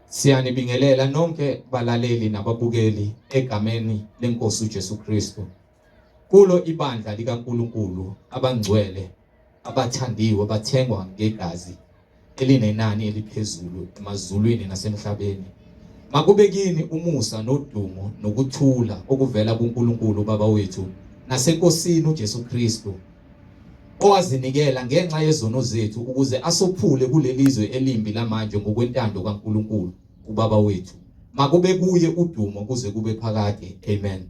Siyanibingelela nonke balaleli nababukeli egameni lenkosi uJesu Kristu. Kulo ibandla likaNkuluNkulu abangcwele abathandiwe bathengwa ngegazi elinenani eliphezulu emazulwini nasemhlabeni. Makube kini umusa nodumo nokuthula okuvela kuNkulunkulu uBaba wethu naseNkosini uJesu Kristu owazinikela ngenxa yezono zethu ukuze asophule kulelizwe elimbi lamanje ngokwentando kaNkulunkulu uBaba wethu. Makube kuye udumo kuze kube phakade. Amen.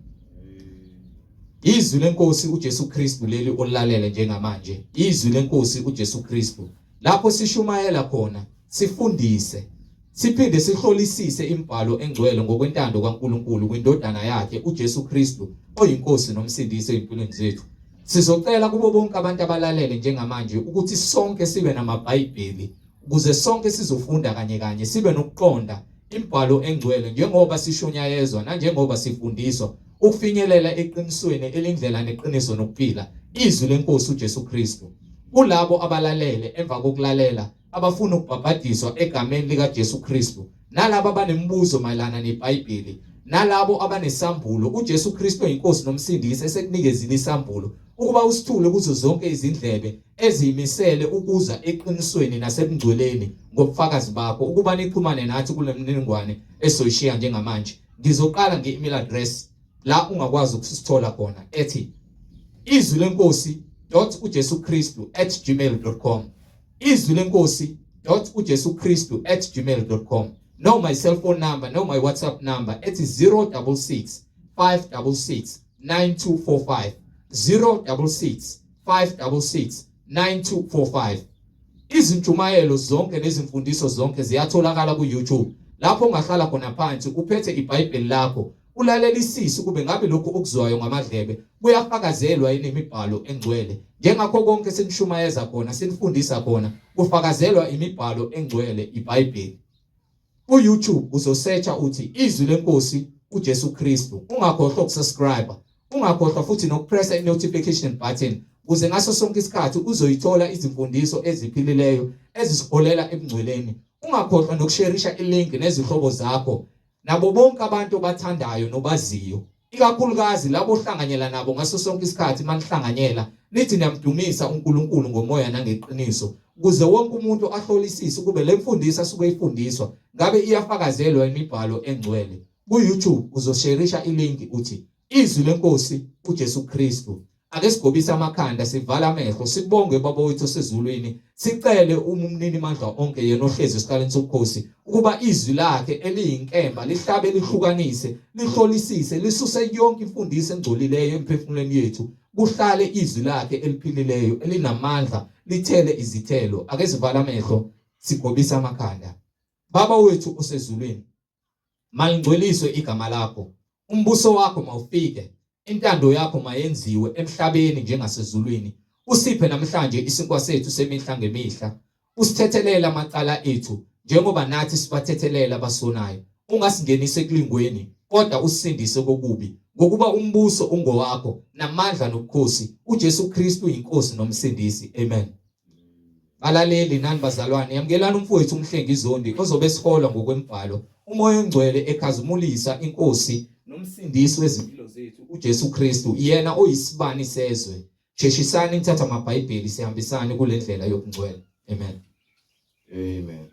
Izwi lenkosi uJesu Kristu leli olalele njengamanje. Izwi lenkosi uJesu Kristu. Lapho sishumayela khona, sifundise, siphinde sihlolisise imibhalo engcwele ngokwentando kaNkulunkulu kwindodana yakhe uJesu Kristu oyinkosi nomsindisi ezimpilweni zethu. Sizocela kubo bonke abantu abalalele njengamanje ukuthi sonke sibe namaBhayibheli ukuze sonke sizofunda kanye kanye sibe nokuqonda imibhalo engcwele njengoba sishunyayezwa nanjengoba sifundiswa ukufinyelela eqinisweni elindlela neqiniso nokuphila izwi lenkosi uJesu Kristu. Kulabo abalalele emva kokulalela abafuna ukubhabhadiswa egameni likaJesu Kristu nalabo abanemibuzo mayelana neBhayibheli nalabo abanesambulo uJesu Kristu oyinkosi nomsindisi esekunikezile isambulo ukuba usithule kuzo zonke izindlebe eziyimisele ukuza eqinisweni nasebungcweleni ngobufakazi bakho ukuba nixhumane nathi kule mniningwane esoyishiya njengamanje. Ngizoqala nge-email address la ungakwazi ukusithola khona ethi izwi lenkosi dot uJesu Kristu at gmail.com, izwi lenkosi dot uJesu Kristu at gmail.com, noma i-cellphone number noma i-WhatsApp number ethi 066 566 9245, 066 566 9245. Izintshumayelo zonke nezimfundiso zonke ziyatholakala ku-YouTube lapho ungahlala khona phansi uphethe iBhayibheli lakho ulalelisise ukube ngabe lokhu okuzwayo ngamadlebe kuyafakazelwa yini imibhalo engcwele. Njengakho konke sinishumayeza khona sinifundisa khona kufakazelwa imibhalo engcwele iBhayibheli. Ku-YouTube uzosearcha uthi izwi lenkosi uJesu Kristu. Ungakhohlwa ukusubscribe, ungakhohlwa futhi nokupressa i-notification button ukuze ngaso sonke isikhathi uzoyithola izimfundiso eziphilileyo ezisiholela ebungcweleni. Ungakhohlwa nokusherisha ilink nezihlobo zakho nabo bonke abantu obathandayo nobaziyo, ikakhulukazi labo ohlanganyela nabo ngaso sonke isikhathi. Manihlanganyela nithi niyamdumisa uNkulunkulu ngomoya nangeqiniso ukuze wonke umuntu ahlolisise ukube le mfundiso asuke ifundiswa ngabe iyafakazelwa imibhalo engcwele. Ku-YouTube uzosherisha ilink uthi izwi lenkosi uJesu Kristu. Ake sigobise amakhanda sivala amehlo sibonge Baba wethu osezulwini, sicele umnini mandla onke yena ohlezi esihlalweni sobukhosi ukuba izwi lakhe eliyinkemba lihlabe lihlukanise lihlolisise lisuse yonke imfundiso engcolileyo emphefumulweni yethu, kuhlale izwi lakhe eliphilileyo elinamandla lithele izithelo. Ake sivala amehlo sigobise amakhanda. Baba wethu osezulwini, malingcweliswe igama lakho, umbuso wakho mawufike, intando yakho mayenziwe emhlabeni njengasezulwini. Usiphe namhlanje isinkwa sethu semihla ngemihla, usithethelele amacala ethu njengoba nathi sibathethelela abasonayo, ungasingenisi ekulingweni kodwa usisindise kokubi, ngokuba umbuso ungowakho namandla nobukhosi, uJesu Kristu inkosi nomsindisi. Amen. Balaleli nani bazalwane, yamukelani umfowethu uMhlengi Zondi ozobe esiholwa ngokwembhalo uMoya oNgcwele ekhazimulisa inkosi nomsindisi wezimpilo zethu uJesu Kristu, yena oyisibani sezwe. Sheshisani nithatha amaBhayibheli sihambisane kule ndlela yobungcwele. Amen. Amen.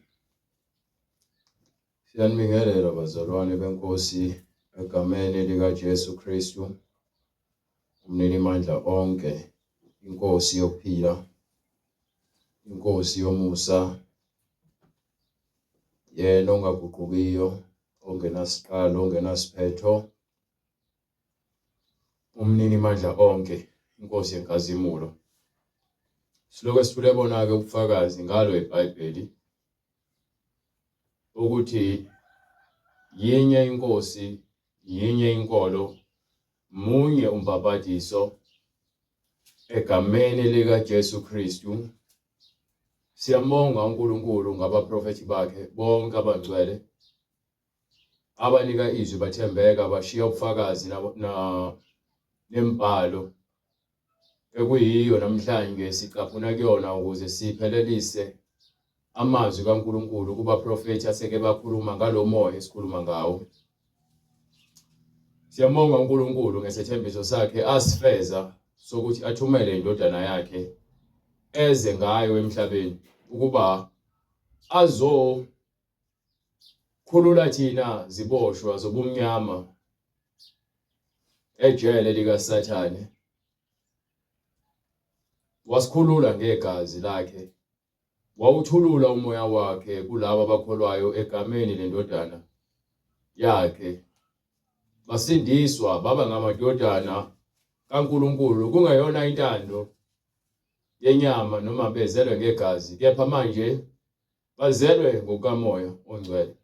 Siyanibingelela bazalwane benkosi egameni likaJesu Kristu, umninimandla onke, inkosi yokuphila, inkosi yomusa, yena ongaguqukiyo, ongenasiqalo, ongenasiphetho, umninimandla onke, inkosi yenkazimulo. Siloke sithule bona-ke ubufakazi ngalo iBhayibheli ukuthi yinye inkosi, yinye inkolo, munye umbhabhadiso egameni likaJesu Kristu. Siyambonga uNkulunkulu ngabaprofethi bakhe bonke abangcwele abanika izwi bathembeka bashiya ubufakazi na nembhalo ekuyiyo namhlanje sicaphuna kuyona ukuze siphelelise. amazwi kaNkulunkulu kubaprofethi aseke bakhuluma ngalomoya esikhuluma ngawo. Siyambonga uNkulunkulu ngesethembiso sakhe asifeza sokuthi athumele indodana yakhe eze ngayo emhlabeni ukuba azo khulula thina ziboshwa zobumnyama ejele likaSathane. Wasikhulula ngegazi lakhe, wawuthulula umoya wakhe kulabo abakholwayo egameni lendodana yakhe. Basindiswa baba ngamadodana kaNkulunkulu kungeyona intando yenyama noma bezelwe ngegazi, kepha manje bazelwe ngokukaMoya oNgcwele.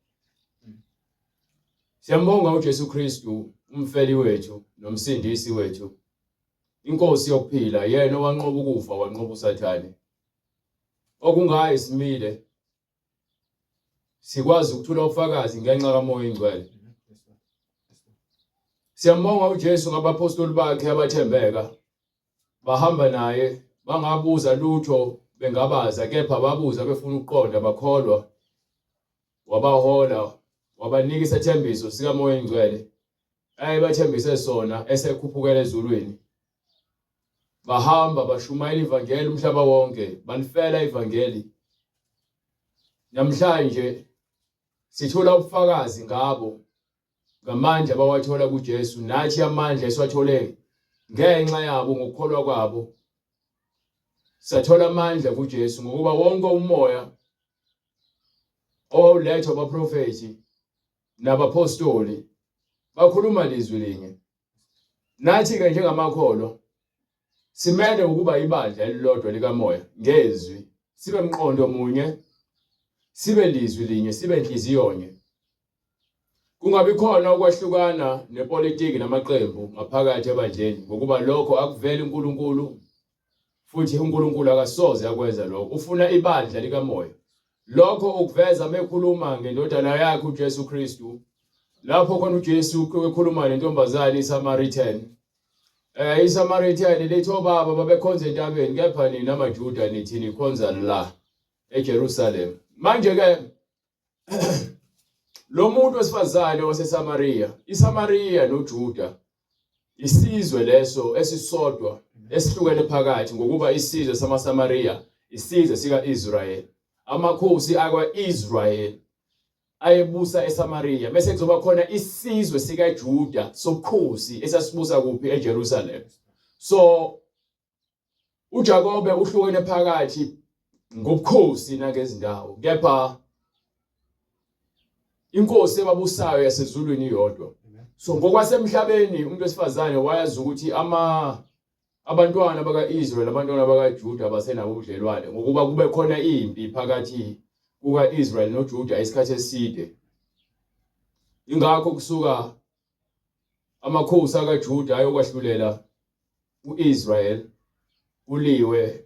Siyambonga uJesu Kristu, umfeli wethu nomsindisi wethu, inkosi yokuphila, yena owanqoba ukufa, wanqoba uSathane. Okungaye simile sikwazi ukuthula ubufakazi ngenxa kaMoya oNgcwele. Siyambonga uJesu ngabapostoli bakhe abathembeka bahamba naye bangabuza lutho bengabaza kepha babuza befuna ukuqonda bakholwa wabahola wabanika isethembiso sikaMoya oNgcwele ayebathembise sona esekhuphukela ezulwini bahamba bashumayela ivangeli umhlaba wonke balifela ivangeli namhlanje sithola ubufakazi ngabo ngamandla abawathola kuJesu nathi amandla esiwathole ngenxa yabo ngokukholwa kwabo sathola amandla kuJesu ngokuba wonke umoya owawulethwa abaprofethi nabapostoli bakhuluma lizwi linye nathi ke njengamakholwa simele ukuba ibandla elilodwa likamoya ngezwi sibe mqondo munye sibe lizwi linye sibe nhliziyo nye Kungabi khona ukwahlukana nepolitiki namaqembu ngaphakathi ebandleni ngokuba lokho akuveli uNkulunkulu futhi uNkulunkulu akasoze akwenza lokho. Ufuna ibandla likamoya. Lokho ukuveza mekhuluma ngendodana yakhe uJesu Kristu lapho khona uJesu ekhuluma nentombazane iSamaritan. Eh iSamaritan lithi obaba babekhonza entabeni kepha nina maJuda nithi nikhonza la eJerusalem. Manje ke Lo muntu wesifazane waseSamariya, iSamariya noJuda isizwe leso esisodwa esihlukene phakathi ngokuba isizwe samaSamariya isizwe sika-Israyeli. Amakhosi akwa-Israyeli ayebusa eSamariya bese kuzoba khona isizwe sikaJuda sobukhosi esasibusa kuphi eJerusalem. So uJakobe uhlukene phakathi ngobukhosi nangezindawo kepha inkosi ebabusayo yasezulwini iyodwa so ngokwasemhlabeni umuntu wesifazane wayazi ukuthi ama abantwana baka-Israel abantwana bakaJuda basenabo ubudlelwane ngokuba kube khona impi phakathi kuka-Israel noJuda isikhathi eside ingakho kusuka amakhosi akaJuda ayokwahlulela uIsrael kuliwe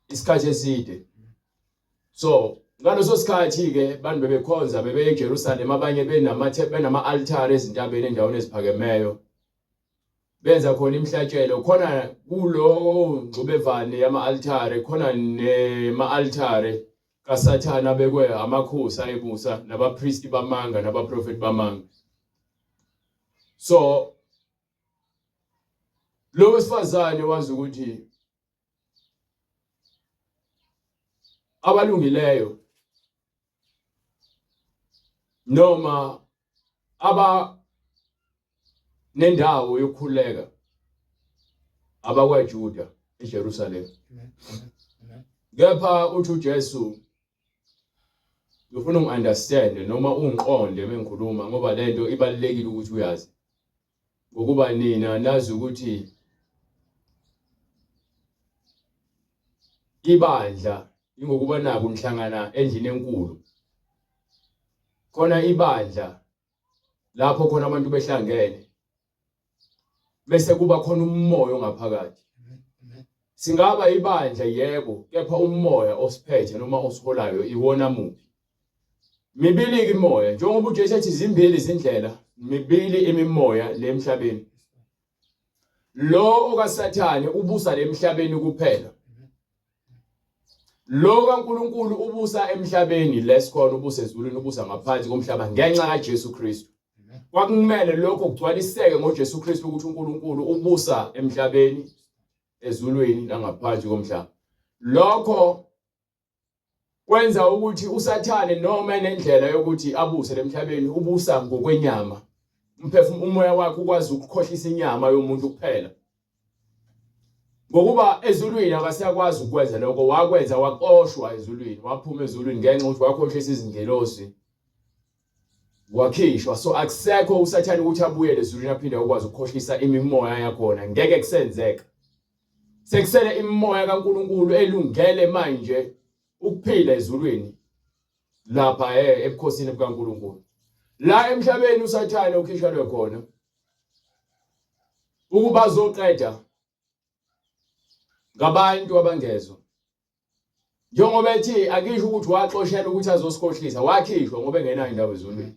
isikhathi eside so ngaleso sikhathi ke bantu bebekhonza bebeye eJerusalem abanye benamathe benama-altare ezintabeni endaweni eziphakemeyo benza khona imihlatshelo khona kulowo ngxubevane yama-altare khona nema-altare kaSathane abekwe amakhosi ayebusa nabapristi bamanga nabaprofeti bamanga so lo wesifazane wazi ukuthi abalungileyo noma aba nendawo yokukhuleka abakwaJuda eJerusalem kepha uthi uJesu ngifuna ungi-understand noma ungiqonde mengikhuluma ngoba lento ibalulekile ukuthi uyazi ngokuba nina nazi ukuthi ibandla ingokuba naku nihlangana endlini enkulu khona ibandla lapho khona abantu behlangene bese kuba khona umoya ongaphakathi singaba ibandla yebo kepha umoya osiphethe noma osiholayo iwona muphi mibili imoya njengoba uJesu ethi zimbili izindlela mibili imimoya le emhlabeni lo okaSathane ubusa lemhlabeni kuphela. Lo kaNkulunkulu ubusa emhlabeni lesikhona ubusa ezulwini ubusa ngaphansi komhlaba ngenxa kaJesu Kristu. Kwakumele lokho kugcwaliseke ngoJesu Kristu ukuthi uNkulunkulu ubusa emhlabeni ezulwini nangaphansi komhlaba. Lokho kwenza ukuthi uSathane noma enendlela yokuthi abuse lemhlabeni ubusa ngokwenyama. Umphefumulo umoya wakhe ukwazi ukukhohlisa inyama yomuntu kuphela. Ngokuba ezulwini akasakwazi ukwenza lokho wakwenza waxoshwa ezulwini waphuma ezulwini ngenxa ukuthi wakhohlisa izingelosi wakhishwa so akusekho usathane ukuthi abuyele ezulwini aphinde akwazi ukukhohlisa imimoya yakhona ngeke kusenzeka sekusele imimoya kaNkuluNkulu elungele manje ukuphila ezulwini lapha eh ebukhosini bukaNkuluNkulu la emhlabeni usathane ukhishelwe khona ukuba azoqeda ngabantu abangezwa njengoba ethi akisho ukuthi waxoshela ukuthi azosikhohlisa wakhishwa ngoba engenayo indawo ezulwini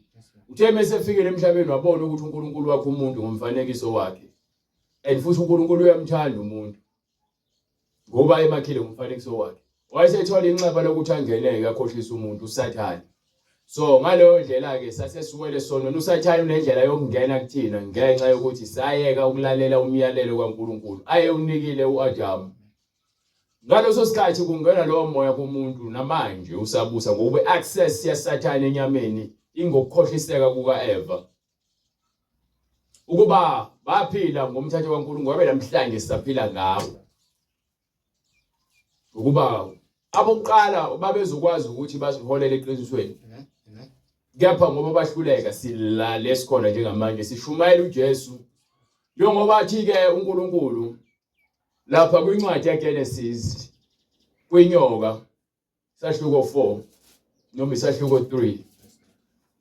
uthe mesefikile emhlabeni wabona ukuthi uNkulunkulu wakhe umuntu ngomfanekiso wakhe and futhi uNkulunkulu uyamthanda umuntu ngoba emakhile ngomfanekiso wakhe wayesethola inxeba lokuthi angeneke akhohlise umuntu uSathane so ngaleyo ndlela ke sasesiwele sona uSathane unendlela yokungena kuthina ngenxa yokuthi sayeka ukulalela umyalelo kaNkuluNkulu ayewunikile uAdamu ngaleso sikhathi kungena lowo moya kumuntu namanje usabusa ngokuba access yaSathane enyameni ingokukhohliseka kukaEva ukuba baphila ngomthetho kaNkulunkulu ngoba namhlanje sisaphila ngawo ukuba abokuqala babezokwazi ukuthi basiholele eqinisweni kepha ngoba bahluleka silale sikhona njengamanje sishumayela uJesu njengoba athi ke uNkulunkulu lapha kwincwadi yaGenesis kwinyoka Sahluko 4 noma isahluko 3.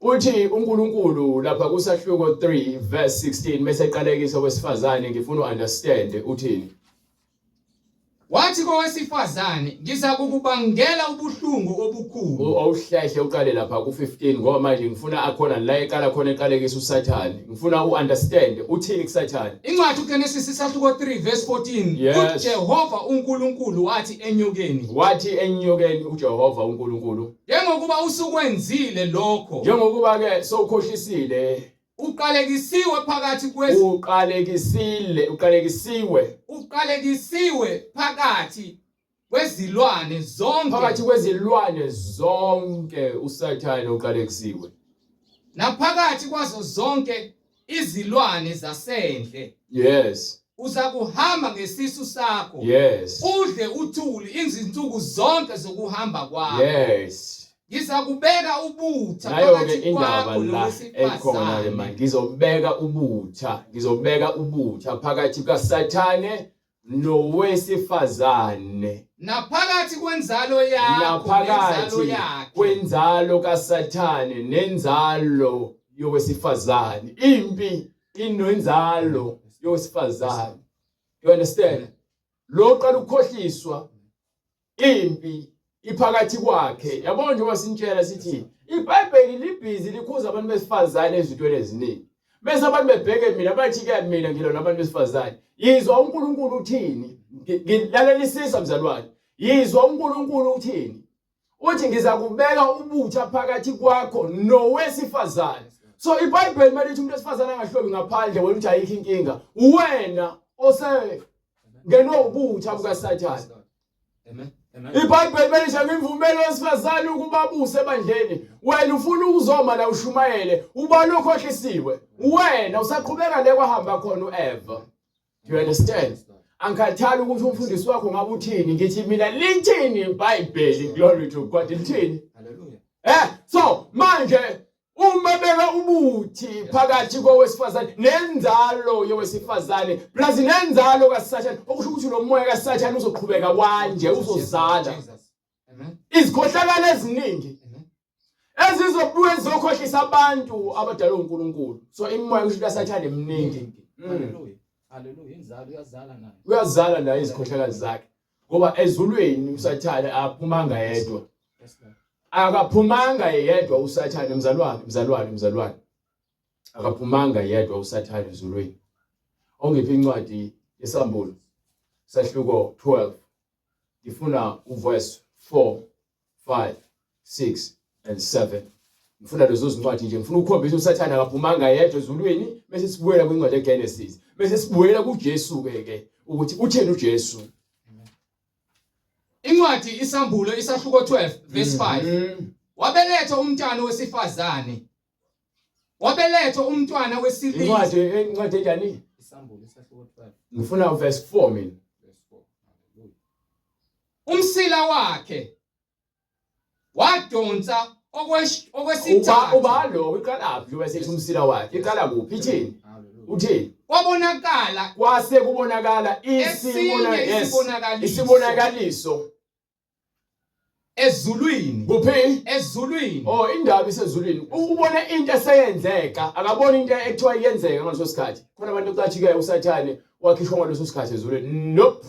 Uthi uNkulunkulu lapha kusahluko 3 verse 16 bese eqalekisa owesifazane ngifuna uunderstand uthini? Wathi kowesifazane, ngizakukubangela ubuhlungu obukhulu. Awuhlehle uqale lapha ku-15 ngoba manje ngifuna akhona la eqala khona eqalekisa uSathane. Ngifuna uunderstand uthini kuSathane. Incwadi uGenesis isahluko 3 verse 14 Yes. uJehova uNkulunkulu wathi enyokeni Wathi enyokeni uJehova uNkulunkulu njengokuba usukwenzile lokho njengokuba ke sowukhohlisile uqalekisiwe phakathi kwezi uqalekisile uqalekisiwe uqalekisiwe phakathi kwezilwane zonke phakathi kwezilwane zonke uSathane uqalekisiwe naphakathi kwazo zonke izilwane zasendle yes uzakuhamba ngesisu sakho yes udle uthuli izinsuku zonke zokuhamba kwakho yes ngizakubeka ubutha nayo ke phakathi indaba kwakho la ekhona ke nowesifazane manje ngizobeka ubutha ngizobeka ubutha phakathi kaSathane nowesifazane naphakathi kwenzalo yakho nenzalo naphakathi yakhe kwenzalo kaSathane nenzalo yowesifazane impi inenzalo yowesifazane you understand lo qala ukukhohliswa impi iphakathi kwakhe yabona njengoba sinitshela sithi iBhayibheli libhizi likhuza abantu besifazane ezintweni eziningi bese abantu bebheke mina bathi ke mina ngilwa nabantu besifazane yizwa uNkulunkulu uthini ngilalelisisa mzalwane yizwa uNkulunkulu uthini uthi ngizakubeka ubutha phakathi kwakho nowesifazane so iBhayibheli malithi umuntu wesifazane angahlobi ngaphandle wena uthi ayikho inkinga wena ose ngenwe ubutha bukaSathane Amen. Amen. IBhayibheli belisho ngimvumela owesifazane ukuba abuse ebandleni. Wena ufuna ukuzoma la ushumayele, ubani okhohlisiwe? Wena usaqhubeka le kwahamba khona uEva. Do you understand? Angikhathali ukuthi umfundisi wakho ngabe uthini, ngithi mina lithini iBhayibheli, glory to God, lithini? Hallelujah. Eh, so manje uma beka ubuthi phakathi kowesifazane nenzalo yowesifazane plus nenzalo kaSathane okusho ukuthi lo moya kaSathane uzoqhubeka wanje uzozala izikhohlakalo eziningi ezizobuye zizokhohlisa abantu abadalwe uNkulunkulu so imimoya kusho kaSathane eminingi mm. haleluya haleluya inzalo uyazala nayo uyazala nayo izikhohlakalo zakhe ngoba ezulwini uSathane aphumanga yedwa akaphumanga yedwa uSathane mzalwane mzalwane mzalwane akaphumanga yedwa uSathane ezulwini ongiphi incwadi yesambulo sahluko 12 ngifuna uverse 4 5 6 and 7 ngifuna lezo zincwadi nje ngifuna ukukhombisa uSathane akaphumanga yedwa ezulwini bese sibuyela kwincwadi yeGenesis bese sibuyela kuJesu ke ke ukuthi utheni uJesu. Incwadi iSambulo isahluko 12 verse 5. Wabeletha umntwana wesifazane. Wabeletha umntwana wesilisa. Incwadi enjani? ISambulo isahluko 12. Ngifuna verse 4 mina. Verse 4. Hallelujah. Umsila wakhe wadonsa okwesithathu. Uba lo iqalaphi njengoba sethi umsila wakhe iqala kuphi ithini? Uthini? Kwabonakala kwase kubonakala esinye isibonakaliso ezulwini. Kuphi? Ezulwini. Oh, indaba isezulwini. Ubona into eseyenzeka, akaboni into ekuthiwa iyenzeka ngaleso sikhathi. Khona abantu ocathi-ke uSathane wakhishwa ngaleso sikhathi ezulwini. Nope.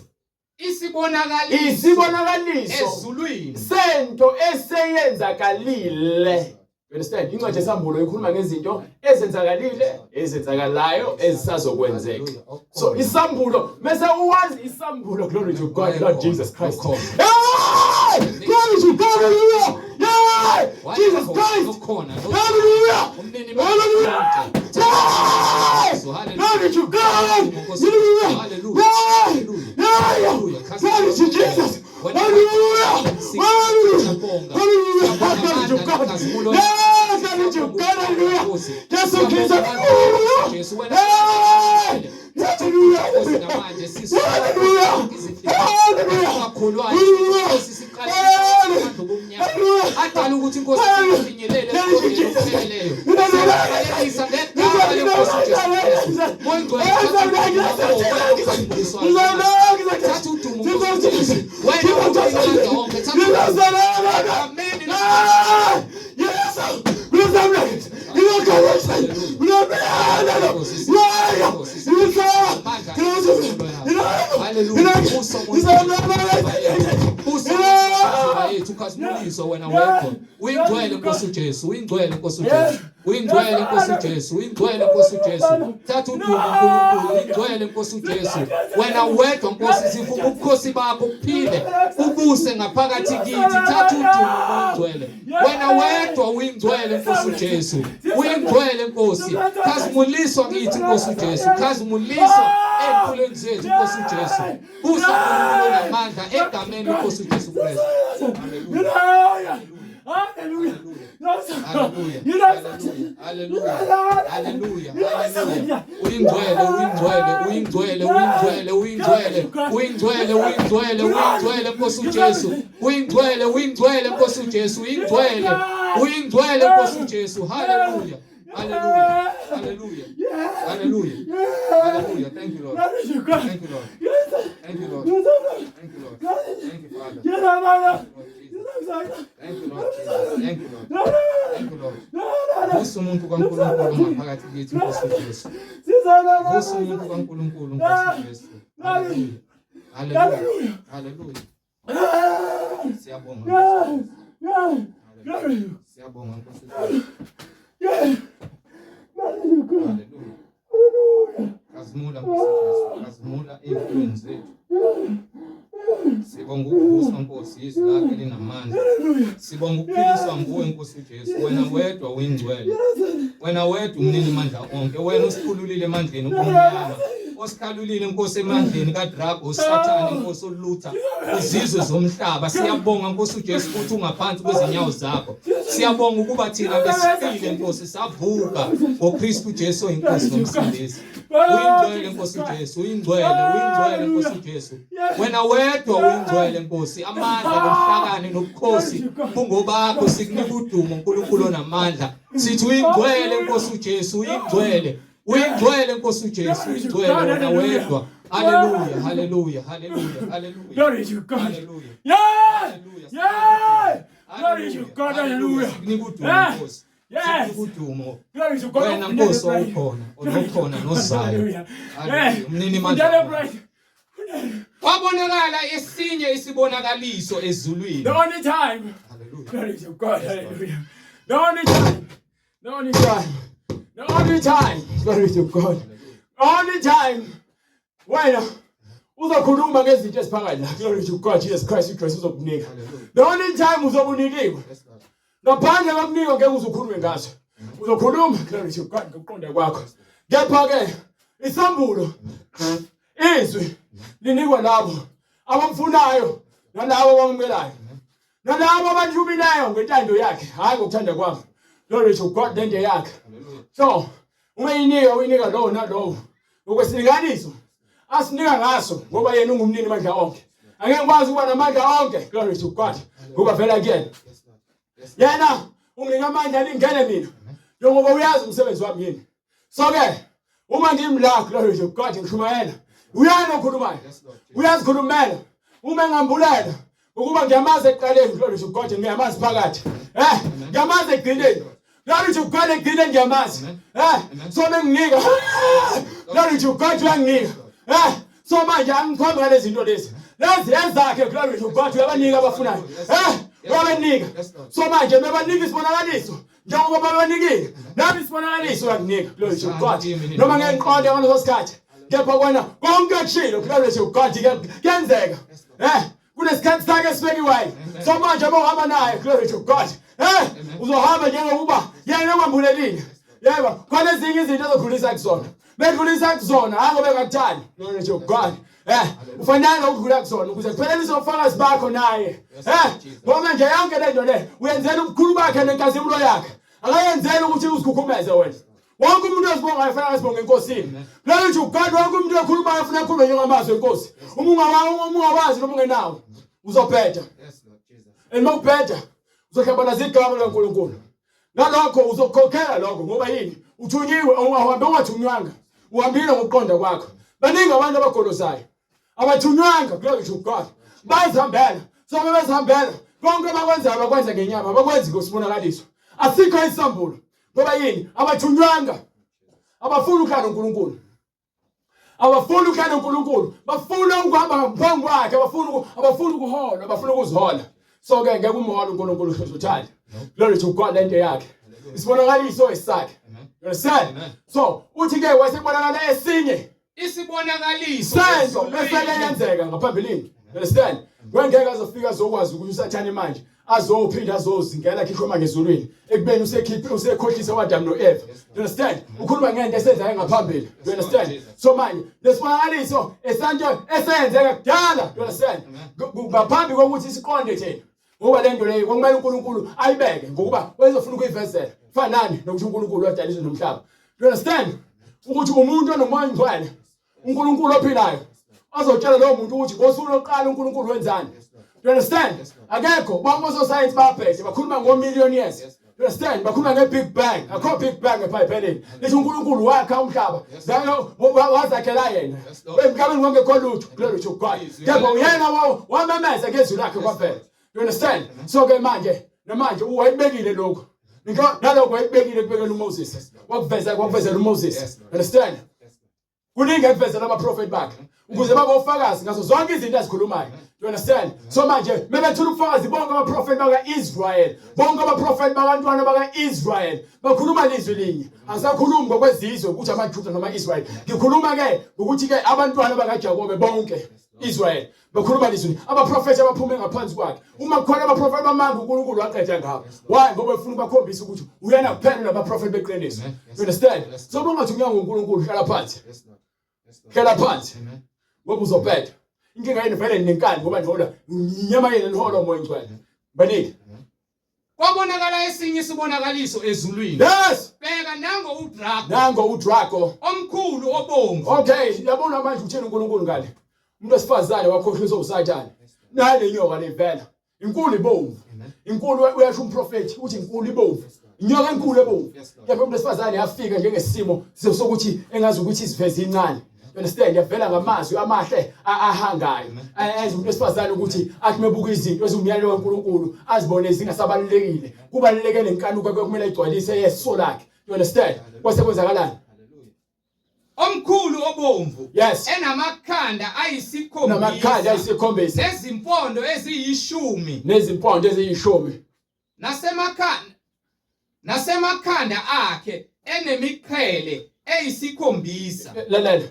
Isibonakaliso Isibonakaliso ezulwini sento eseyenzakalile. You understand? Incwadi yeSambulo ikhuluma ngezinto ezenzakalile, ezenzakalayo, ezisazokwenzeka. So isambulo mase uwazi isambulo, glory to God, Lord Jesus Christ. Hey! Glory to God, hallelujah! Yeah! Jesus Christ! Hallelujah! Hallelujah! Yeah! Glory to God! Hallelujah! Yeah! Yeah! Glory to Jesus! Hallelujah! Hallelujah! Hallelujah! Glory to God! Yeah! Glory to God! Hallelujah! Jesu Kristu! Hallelujah! Hey! Hallelujah! Hallelujah! Hallelujah! Hallelujah! Adala ukuthi inkosi ifinyelele esipheleleyo. Siyaqalekisa ngegama lenkosi uJesu Kristu. Moya Ongcwele, thatha udumo Nkosi Jesu. Wena uNkulunkulu wonke, thatha udumo. Amen. Yethu wena wedwa. Uyingcwele Nkosi uJesu, uyingcwele Nkosi uJesu. Uyingcwele Nkosi uJesu, uyingcwele Nkosi uJesu. Thatha udumo uNkulunkulu, uyingcwele Nkosi uJesu. Wena wedwa Nkosi, sifuna ubukhosi bakho buphile, ubuse ngaphakathi kithi. Thatha udumo uyingcwele. Wena wedwa uyingcwele Nkosi uJesu. Uyingcwele Nkosi. Khazimuliswa kithi Nkosi uJesu. Khazimuliswa empilweni zethu Nkosi uJesu. Busa uNkulunkulu namandla egameni lenkosi uJesu Kristu. Hallelujah. Hallelujah. Hallelujah. Hallelujah. Hallelujah. Hallelujah. Uyingcwele, uyingcwele, uyingcwele, uyingcwele, uyingcwele. Uyingcwele, uyingcwele, uyingcwele Nkosi uJesu. Uyingcwele, uyingcwele Nkosi uJesu, uyingcwele. Uyingcwele Nkosi uJesu. Hallelujah. Hallelujah. Hallelujah. Hallelujah. Hallelujah. Thank you, Lord. Thank you, Lord. Thank you, Lord. Thank you, Lord. Thank you, Father. Thank you, Lord Jesus. Thank you, Lord. Thank you, Lord. Vusa umuntu kaNkulunkulu ngaphakathi kithi Nkosi uJesu. Vusa umuntu kaNkulunkulu Nkosi uJesu. Hallelujah. Hallelujah. Hallelujah. Siyabonga. Hallelujah. Siyabonga Nkosi uJesu. Hallelujah. Khazimula Nkosi uJesu. Khazimula ey'mpilweni zethu. Sibonga ukuvuswa Nkosi, izwi lakho elinamandla. Sibonga ukuphiliswa nguwe Nkosi uJesu. Wena wedwa uyingcwele. Wena wedwa umnini mandla onke. Wena osikhululile emandleni obumnyama. Osikhalulile Nkosi emandleni kaDrago, uSathane Nkosi olutha izizwe zomhlaba. Siyabonga Nkosi uJesu ukuthi ungaphansi kwezinyawo zakho. Siyabonga ukuba thina besifile Nkosi savuka ngoKristu Jesu oyinkosi nomsindisi. Uyingcwele Nkosi uJesu, uyingcwele, uyingcwele Nkosi uJesu. Wena wedwa uyingcwele Nkosi. Amandla nobuhlakani nobukhosi kungobakho, sikunika udumo uNkulunkulu onamandla. Sithi uyingcwele Nkosi uJesu, uyingcwele. Uyingcwele Nkosi uJesu, uyingcwele wena wedwa. Hallelujah, hallelujah, hallelujah, hallelujah. Glory to God. Hallelujah. Yeah! Hallelujah. Yeah! Glory to God. Hallelujah. Sikunika udumo Yeah. Nkosi. Yes. Sikunika udumo. Glory to God. Wena Nkosi owukhona, onokhona nozayo. Hallelujah. Hallelujah. Umnini mandla. Bright. Kwabonakala esinye isibonakaliso ezulwini. The only time. Hallelujah. Glory to God. Hallelujah. The only time. The only time. The only time. Glory to God. Only time. Wena Uzokhuluma ngezinto eziphakathi la. Glory to God, Jesus Christ, uJesu uzokunika. The only time uzobunikiwe. Ngaphandle kokunikwa ngeke uze ukhulume ngazo. Uzokhuluma glory to God ngokuqonda kwakho. Kepha ke isambulo izwi linikwa labo abamfunayo nalabo abamukelayo. Nalabo abanjumileyo ngentando yakhe, hayi ngokuthanda kwami. Glory to God lento yakhe. So uma inika uyinika lowo nalowo ngokwesilinganiso asinika ngaso ngoba yena ungumnini mandla onke. Angeke ngikwazi ukuba namandla onke glory to God ngoba vela kuyena. Yena unginika amandla alingene mina njengoba uyazi umsebenzi wami yini. So ke uma ngimla glory to God ngishumayela uyena okhulumayo uyazikhulumela uma engambulela ukuba ngiyamazi ekuqaleni glory to God ngiyamazi phakathi eh ngiyamazi ekugcineni glory to God ekugcineni ngiyamazi eh so benginika glory to God uyanginika eh so manje angikhombi ngalezi zinto lezi lezi ezakhe glory to God uyabanika abafunayo eh uyabanika so manje bebanika isibonakaliso njengoba babanikile nami isibonakaliso uyakunika glory to God noma ngeke ngiqonde ngaleso sikhathi kepha kona konke kushilo glory to God kuyenzeka eh kunesikhathi sakhe esibekiweyo so manje uma uhamba naye glory to God eh uzohamba njengokuba yena ekwambulelile yebo khona ezinye izinto ezokhulisa kuzona bedlulisa kuzona hayi ngoba engakuthandi glory to God eh ufanele ukudlula kuzona ukuze kuphelelise ubufakazi bakho naye eh ngoba nje yonke le nto le uyenzela ubukhulu bakhe nenkazimulo yakhe akayenzeli ukuthi uzikhukhumeze wena wonke umuntu ozibongayo fanele azibonge enkosini glory to God wonke umuntu okhulumayo ufuna akhulume njengamazwi enkosi uma ungawazi noma ungenawo uzobheda and uma ubheda uzohlabana igama likaNkulunkulu ngalokho uzokukhokhela lokho ngoba yini uthunyiwe ungahambe ungathunywanga uhambile ngokuqonda kwakho baningi abantu abagolozayo abathunywanga glory to God bayazihambela so bebezihambela konke abakwenzayo bakwenza ngenyama abakwenzi ngosibonakaliso asikho isambulo ngoba yini abathunywanga abafuni ukuhlala noNkulunkulu abafuni ukuhlala noNkulunkulu bafuna ukuhamba ngaphambi kwakhe abafuna abafuna ukuholwa bafuna ukuzihola so ke ngeke umhole uNkulunkulu uthanda glory to God lento yakhe isibonakaliso esakhe you understand so uthi ke wasekubonakala esinye isibonakaliso sento bese leyenzeka ngaphambilini you understand wengeke azofika azokwazi ukuthi usathane manje azophinda azozingela khishwe manje ezulwini ekubeni usekhiphe usekhohlise uAdam noEva you understand ukhuluma ngento esenzeka ngaphambili you understand so manje lesibonakaliso esanto esenzeka kudala you understand ngaphambi kokuthi siqonde thina ngoba le nto leyo kwakumele uNkulunkulu ayibeke ngokuba wayezofuna ukuyivezela fanani nokuthi uNkulunkulu wadala izulu nomhlaba you understand ukuthi umuntu onomoya ongcwele uNkulunkulu ophilayo azotshela lowo muntu ukuthi ngosuku lokuqala uNkulunkulu wenzani you understand akekho bonke ososayensi bayabhesha bakhuluma ngo-million years you understand bakhuluma nge-big bang akho big bang ebhayibhelini lithi uNkulunkulu wakha umhlaba wazakhela yena emhlabeni wonke kho lutho glory to God kepha uyena wamemeza ngezwi lakhe kwaphela you understand so ke manje namanje wayibekile lokho nalokho wayibekile kubekela uMoses wakuveza wakuvezela uMoses understand kuningi ekuvezela abaprofeti bakhe ukuze babe ofakazi ngazo zonke izinto azikhulumayo you understand so manje mebethula ubufakazi bonke abaprofeti baka-Israel bonke abaprofeti bakantwana baka-Israel bakhuluma lizwi linye angisakhulumi ngokwezizwe ukuthi amaJuda noma-Israel ngikhuluma ke ukuthi ke abantwana bakaJakobe bonke Israel bakhuluma lizwi abaprofeti abaphume ngaphansi kwakhe uma kukhona abaprofeti bamanga uNkulunkulu waqeda ngabo why ngoba efuna ukubakhombisa ukuthi uyena kuphela nabaprofeti beqiniso you understand so uma ungathi unyanga uNkulunkulu hlala phansi hlala phansi ngoba uzobheda inkinga yenu vele ninenkani ngoba nihola inyama yenu nihola umoya ingcwele baningi Kwabonakala esinye isibonakaliso ezulwini. Yes. Bheka nango udrago. Nango udrago. Omkhulu obomvu. Okay, yabona manje uthini uNkulunkulu ngale. Umuntu wesifazane wakhohliswa uSathane. Nayi le nyoka levela. Inkulu ibomvu. Inkulu uyasho umprofeti uthi inkulu ibomvu. Inyoka enkulu ebomvu. Kepha umuntu wesifazane yafika njengesimo sokuthi engazi ukuthi isiveze incane. You understand yavela ngamazwi amahle ahangayo enza umuntu wesifazane ukuthi athi mebuka izinto eziwumyalelo kaNkuluNkulu azibone zingasabalulekile kubaluleke nenkanuko ekumele ayigcwalise yeso lakhe you understand kwase kwenzakalani omkhulu obomvu yes enamakhanda ayisikhombisa namakhanda ayisikhombisa nezimpondo eziyishumi nezimpondo eziyishumi nasemakhanda nasemakhanda akhe enemiqhele eyisikhombisa lalela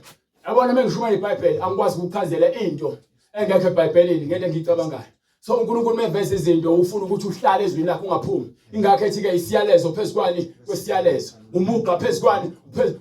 Yabona uma ngishumayela iBhayibheli angikwazi ukuchazela into engekho eBhayibhelini ngento engiyicabangayo. So uNkulunkulu meveza izinto ufuna ukuthi uhlale ezwini lakhe ungaphumi. Ingakho ethi ke isiyalezo phezukwani kwesiyalezo. Umugqa phezukwani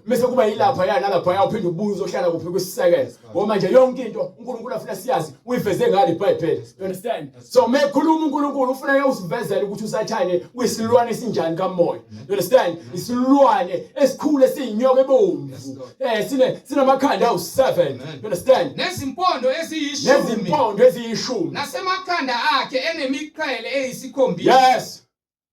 bese kuba yilapha ya nalapha ya uphinde ubuye uzohlala kuphi kwisisekelo. Ngoba manje yonke into uNkulunkulu afuna siyazi uyiveze ngalo iBhayibheli. You understand? So mekhuluma uNkulunkulu ufuna ke usivezele ukuthi uSathane uyisilwane esinjani kamoya. You understand? Isilwane esikhulu esiyinyoka ebomvu. Eh sine sinamakhanda awu7. You understand? Nezimpondo eziyishumi. Nezimpondo eziyishumi. Nasemakhanda akhe enemiqhele eyisikhombisa. Yes.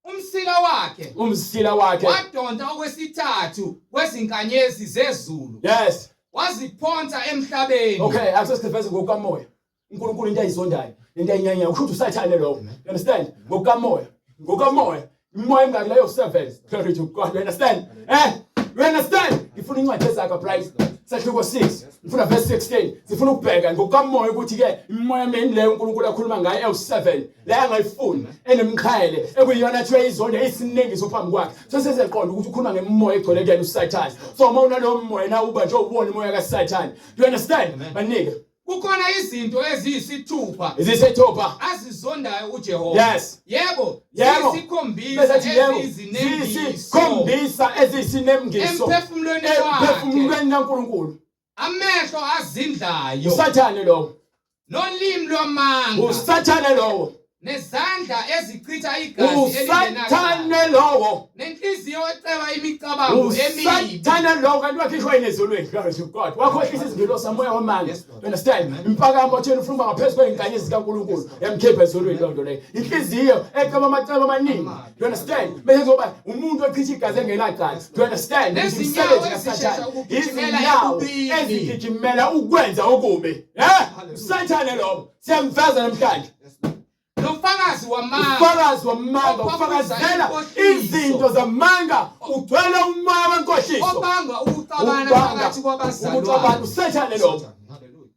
Umsila wakhe. Umsila wakhe. Wadonta okwesithathu kwezinkanyezi zezulu. Yes. Waziphonsa emhlabeni. Okay, akusesiveze ngokukamoya. uNkulunkulu into ayizondayo into ayinyanyayo kusho ukuthi usathane lowo you understand ngokukamoya ngokukamoya imoya emingaki leyo 7 glory to God you understand eh you understand ngifuna incwadi ezakha Bright sahluko 6 ngifuna verse 16 sifuna ukubheka ngokukamoya ukuthi ke imoya emini leyo uNkulunkulu akhuluma ngayo ewu7 leyo angayifuni enemqhele ekuyiyona athi uyayizonda isiningi phambi kwakhe so sesiqonda ukuthi ukhuluma ngemoya egcwele kuyena uSathane so uma unalowo moya na uba nje ubona umoya kaSathane you understand banike Kukhona izinto eziyisithupha eziyisithupha azizondayo uJehova. Yes. Yebo, Yebo. ziyisikhombisa Bese athi yebo. eziyisinengiso Ziyisikhombisa eziyisinengiso emphefumulweni wakhe. emphefumulweni kaNkulunkulu. Amehlo azindlayo Usathane lowo. nolimi lwamanga Usathane lowo. nezandla ezichitha igazi elingenacala Usathane lowo. nenhliziyo eceba imicabango emibi Usathane lowo kanti wakhishwa yini ezulwini? Glory to God. Wakhohlisa izingelosi samoya wamanga. Yes, Lord. You understand? Impakamo otheni ufuna ukuba ngaphezu kwey'nkanyezi zikaNkulunkulu. Yamkhipha ezulwini leyo nto leyo. Inhliziyo eceba amacebo amaningi. You understand? Bese kuzoba umuntu ochitha igazi engenacala. You understand? Nezinyawo Umsebenzi ezishesha kaSathane. ukugijimela Izinyawo ebubini. ezigijimela ukwenza okubi. Eh? Usathane lowo. Siyamveza namhlanje. Nofakazi wamanga. Ufakazi wamanga, Ophaphuza ufakazela inkohliso. izinto zamanga, ugcwele umoya wenkohliso. Obanga ukuxabana Ubanga phakathi ukuxabana, kwabazalwane. usathane lowo. Hallelujah.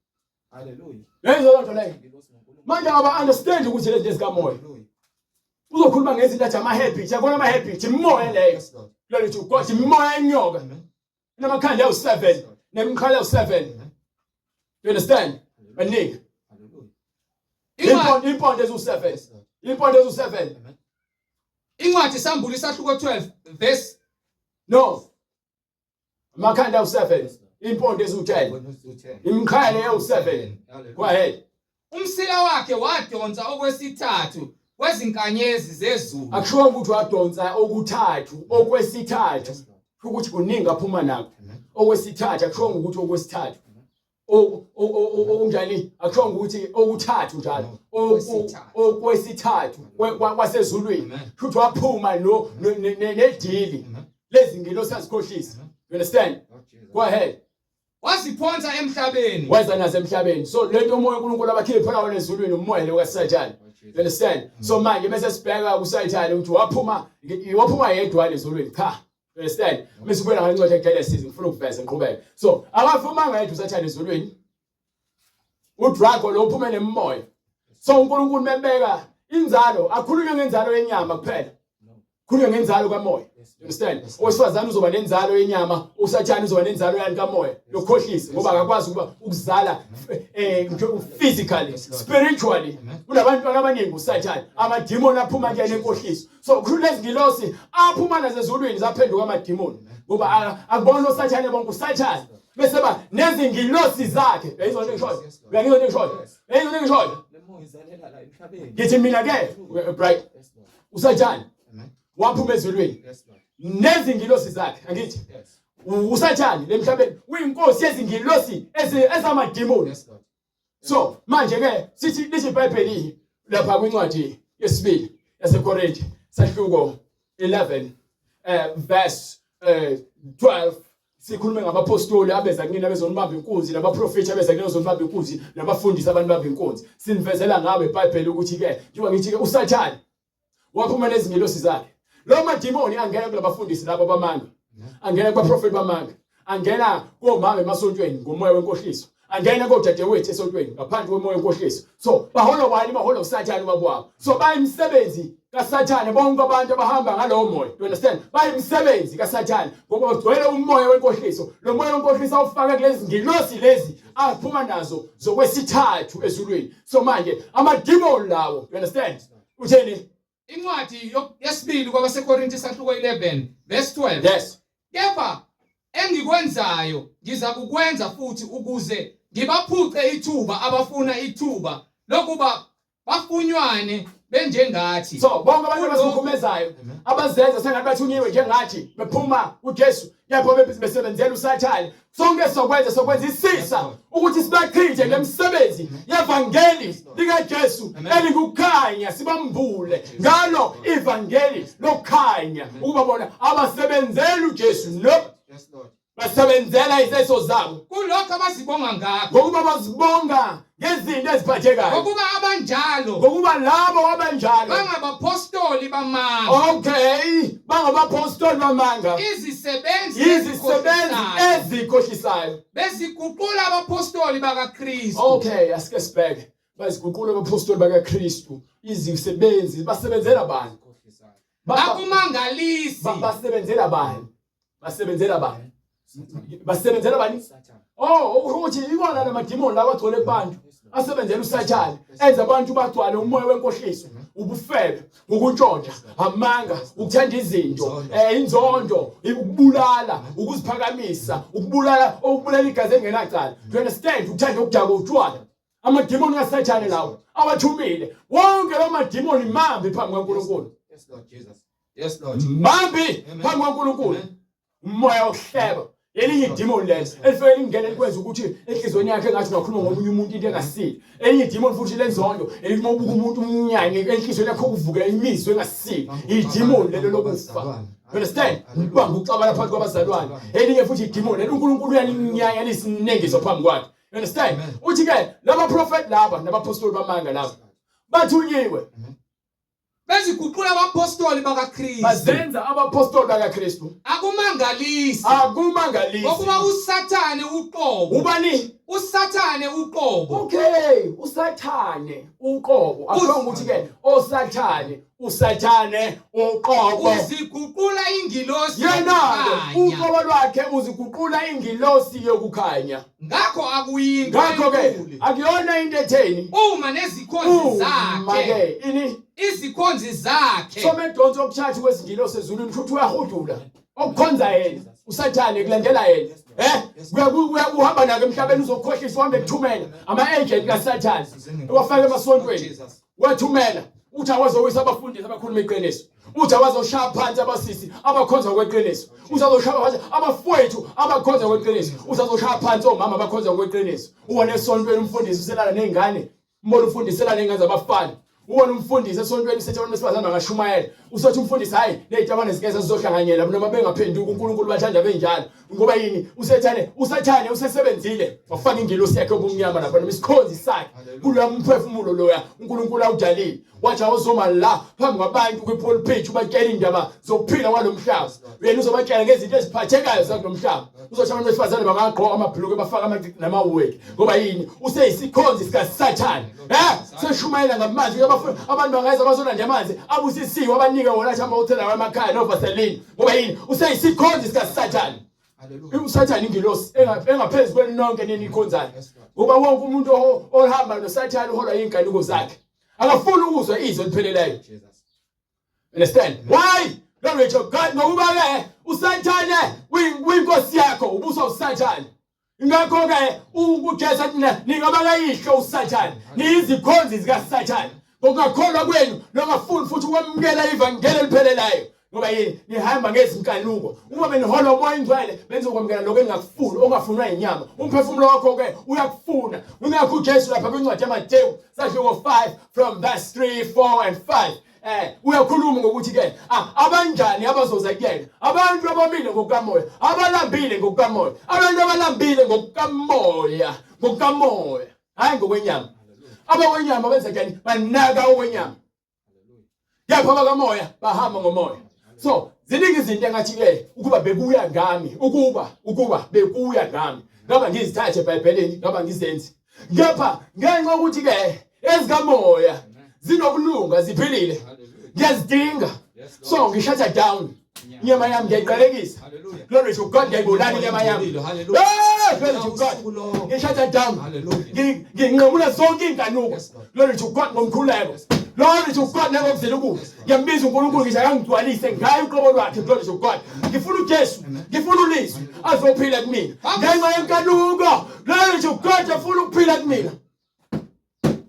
Hallelujah. Lezo loo nto leyo. Manje aba understand ukuthi lezi ezikamoya. Uzokhuluma ngezinto athi ama habit, yakona ama habit, imimoya leyo. Yes, Lord. Glory to God, imimoya enyoka. Amen. Inamakhanda awu7, nemikhala awu7. You understand? Baningi. Hallelujah. Incwadi Impondo impondo eziwu7. Yes, Lord. Impondo eziwu7. Amen. Incwadi Sambulo isahluko 12 verse No. Amakhanda awu7, impondo eziwu10. Imikhala ewu7. Go ahead. Umsila wakhe wadonsa okwesithathu kwezinkanyezi zezulu. Akushiwo ukuthi wadonsa okuthathu, okwesithathu. Ukuthi kuningi aphuma nakho. Okwesithathu akushiwo ukuthi okwesithathu. Okunjani akushiwo ukuthi okuthathu njalo. Okwesithathu kwasezulwini. Futhi waphuma no nedili lezingilosi azikhohlisa. You understand? Go ahead. Waziphonsa emhlabeni. Weza nazo emhlabeni. So lento umoya uNkulunkulu abakhipha wona ezulwini umoya lo kaSathane. You understand? So manje bese sibheka kuSathane ukuthi waphuma waphuma yedwa ezulwini. Cha. You understand? Bese ubuyela ngencwadi yeGenesis ngifuna ukuveza ngiqhubeke. So akaphumanga yedwa uSathane ezulwini. UDrago lo uphume nemimoya. So uNkulunkulu mebeka inzalo akhulunywe ngenzalo yenyama kuphela. Khulunywe ngenzalo kamoya. You understand? Owesifazane uzoba nenzalo yenyama, uSathane uzoba nenzalo yani kamoya. Lokhohlisa ngoba akakwazi ukuba ukuzala eh physically, spiritually. Kunabantwana abaningi uSathane, amademoni aphuma kuyena enkohliso. So kusho lezi ngilosi aphuma nasezulwini zaphenduka amademoni ngoba akubona uSathane bonke uSathane bese ba nezingilosi zakhe. Uyayizwa into engishoyo? Uyangizwa into engishoyo? Uyayizwa into engishoyo? Ngithi mina ke bright uSathane waphuma ezulwini nezingilosi zakhe angithi uSathane lemhlabeni uyinkosi yezingilosi ezamademoni so manje ke sithi lithi iBhayibheli lapha kwincwadi yesibili yaseKorinte sahluko 11 verse 12 sikhulume ngabapostoli abeza kunina bezonibamba inkunzi nabaprofethi abeza kunina bezonibamba inkunzi nabafundisi abantu bamba inkunzi sinivezela ngawe iBhayibheli ukuthi ke njengoba ngithi ke uSathane waphuma nezingilosi zakhe lo madimoni angena kulabafundisi labo bamanga angena kubaprofeti bamanga angena komama emasontweni ngomoya wenkohliso. Angena kodadewethu esontweni ngaphandle komoya wenkohliso. So baholwa bani? Baholwa uSathane ubaba wabo. So bayimisebenzi kaSathane bonke abantu abahamba ngalowo moya. You understand? Bayimisebenzi kaSathane ngoba bagcwele umoya wenkohliso. Lo moya wenkohliso awufaka kulezi ngilosi lezi aphuma nazo zokwesithathu ezulwini. So manje amadimoni lawo, you understand? Utheni? Incwadi yesibili kwabaseKorinte isahluko 11 verse 12. Yes. Kepha engikwenzayo ngiza kukwenza futhi ukuze ngibaphuce ithuba abafuna ithuba lokuba bafunywane benjengathi. So bonke abantu abasikhumezayo abazenza sengathi bathunyiwe njengathi bephuma kuJesu kepha besebenzela uSathane sonke sokwenza sokwenza isisa ukuthi sibachithe ngemisebenzi yevangeli likaJesu elikukhanya sibambule ngalo ivangeli lokukhanya ukuba bona abasebenzeli uJesu no Yes Lord. Basebenzela izeso zabo. Kulokho abazibonga ngakho. Ngokuba bazibonga ngezinto eziphathekayo. Ngokuba abanjalo. Ngokuba labo abanjalo. Bangabapostoli bamanga. Okay, bangabapostoli bamanga. Izisebenzi izisebenzi ezikhohlisayo. Beziguqula abapostoli bakaKristu. Okay, asike sibheke. Baziguqula abapostoli bakaKristu. Izisebenzi basebenzela bani? Akumangalisi. Basebenzela bani? Basebenzela bani? Basebenzela bani? Oh, ukuthi ikona lamadimoni lawa agcwele kubantu asebenzela uSathane enza abantu bagcwale umoya wenkohliso, ubufebe, ukuntshontsha, amanga, ukuthanda izinto, inzondo, ukubulala, ukuziphakamisa, ukubulala, ukubulala igazi elingenacala. Do you understand? Ukuthanda ukudakwa utshwala. Amadimoni kaSathane lawo awathumile. Wonke lawo madimoni mambi phambi kukaNkulunkulu. Yes Lord Jesus. Yes Lord. Mambi phambi kukaNkulunkulu. Umoya wokuhleba. Elinye idimoni lelo elifike lingene likwenza ukuthi enhliziyweni yakhe engathi ungakhuluma ngomunye umuntu into engasile. Elinye idimoni futhi lenzondo elithi uma ubuka umuntu umnyanye enhliziyweni yakho kuvuke imizwa engasile. Idimoni lelo lokufa. You understand? Ukubanga ukuxabana phakathi kwabazalwane. Elinye futhi idimoni lelo uNkulunkulu uyalinyanya lisinengiso phambi kwakhe. You understand? Uthi ke laba prophet laba nabapostoli bamanga laba bathunyiwe. Beziguqula abapostoli bakaKristu. Bazenza abapostoli bakaKristu. Akumangalisi. Akumangalisi. Ngokuba uSathane uqobo. Ubani? uSathane uqobo. Okay, uSathane uqobo. Akusho ukuthi ke oSathane, uSathane uqobo. Uziguqula ingilosi Yena yokukhanya. uqobo lwakhe uziguqula ingilosi yokukhanya. Ngakho akuyinto Ngakho ke enkulu akuyona into etheni. uma nezikhonzi Uma zakhe ke ini izikhonzi zakhe so medonso okuthathu kwezingilosi ezulwini futhi uyahudula okukhonza yena usathane kulandela yena eh kuhamba nake emhlabeni uzokhohlisa uhambe kuthumela ama-agent kasathane ewafake emasontweni wathumela uthi awazowisa abafundisi abakhuluma iqiniso uthi awazoshaya phansi abasisi abakhonza kweqiniso uthi azoshaya phansi abafowethu abakhonza kweqiniso uthi azoshaya phansi omama abakhonza kweqiniso uwona esontweni umfundisi uselala nezingane umbona umfundisi elala nezingane zabafana uwona umfundisi esontweni usethi abantu besifazane bangashumayela usothi umfundisi hayi nezitabane zikeza zizohlanganyela noma bengaphenduki uNkulunkulu bathanda benjalo ngoba yini usethane usathane usesebenzile wafaka ingilosi yakhe obumnyama lapha noma isikhonzi sakhe kuloya mphefumulo loya uNkulunkulu awudalile wathi awuzoma la phambi kwabantu kwipulpit ubatshela indaba zokuphila kwalomhlaba yena uzobatshela ngezinto eziphathekayo zakulomhlaba uzothi abantu besifazane bangagqoka amabhuluke bafaka amacici namaweki ngoba yini useyisikhonzi sikasathane eh seshumayela ngamanzi abantu bangeza bazolanda amanzi abusisiwe abanike wona athi amawuthela emakhaya novaseline ngoba yini useyisikhonzi sikasathane usathane ingilosi engaphezu kwenu nonke nini ikhonzayo ngoba wonke umuntu ohamba nosathane uholwa yinkanuko zakhe akafuni ukuzwa izwi elipheleleyo understand why glory to God ngokuba ke usathane uyinkosi yakho ubuswa usathane ngakho ke uJesu athi ningaba kayihlo usathane niyizikhonzi zikasathane ngokungakholwa kwenu nongafuni futhi ukwamukela ivangeli elipheleleyo ngoba yini nihamba ngezinkanuko uma beniholwa umoya ingcwele benizokwamukela lokho engingakufuni ongafunwa inyama umphefumulo wakho ke uyakufuna ungakho uJesu lapha kwincwadi yaMateyu sahluko 5 from verse 3 4 and 5 uyakhuluma ngokuthi ke abanjani abazoza kuyena abantu abamile ngokukamoya abalambile ngokukamoya abantu abalambile ngokukamoya ngokukamoya hayi ngokwenyama abakwenyama benza njani banaka okwenyama kepha abakamoya bahamba ngomoya so ziningi izinto engathi ke ukuba bekuya ngami ukuba bekuya ngami Ngaba ngizithathe eBhayibhelini, ngaba ngizenzi. Kepha ngenxa yokuthi ke ezikamoya zinokulunga ziphilile. Ngiyazidinga. So ngishutha down. Inyama yami ngiyayiqalekisa. Glory to God, ngiyayibulala inyama yami. Hey, glory to God. Ngishutha down. Nginqamula zonke inkanuko. Glory to God ngomkhuleko. Glory to God nangokuzela ukudla. Ngiyambiza uNkulunkulu ngisho akangigcwalise ngaye uqobo lwakhe. Glory to God. Ngifuna uJesu, ngifuna ulizwi azophila kumina. Ngenxa yenkanuko. Glory to God afuna ukuphila kumina.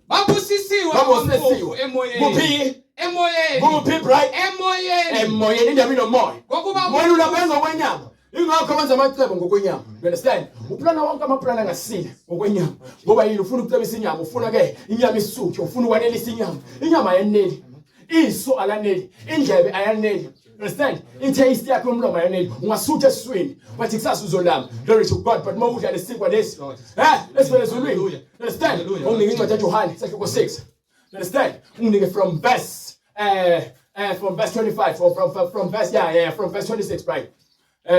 Babusisiwe Babusisiwe. emoyeni. Kuphi? Emoyeni. Kuphi bright? Emoyeni. Emoyeni indaba inomoya. Ngokuba Wena ulapha ngokwenyama. Ingakho benza amacebo ngokwenyama. You understand? Uplana wonke amaplana angasile ngokwenyama. Ngoba yini ufuna ukucebisa inyama, ufuna ke inyama isuthe, ufuna ukwanelisa inyama. Inyama ayaneli. Iso alaneli, indlebe ayaneli. Understand? I-taste yakho yomlomo ayaneli. Ungasutha esiswini, but kusasa uzolamba. Glory to God, but uma udla lesinkwa lesi, eh, esivele ezulwini. Understand? Unginike incwadi kaJohane, sahluko 6. Understand? Unginike from verse from verse 25 or from verse yeah yeah from verse 26 right.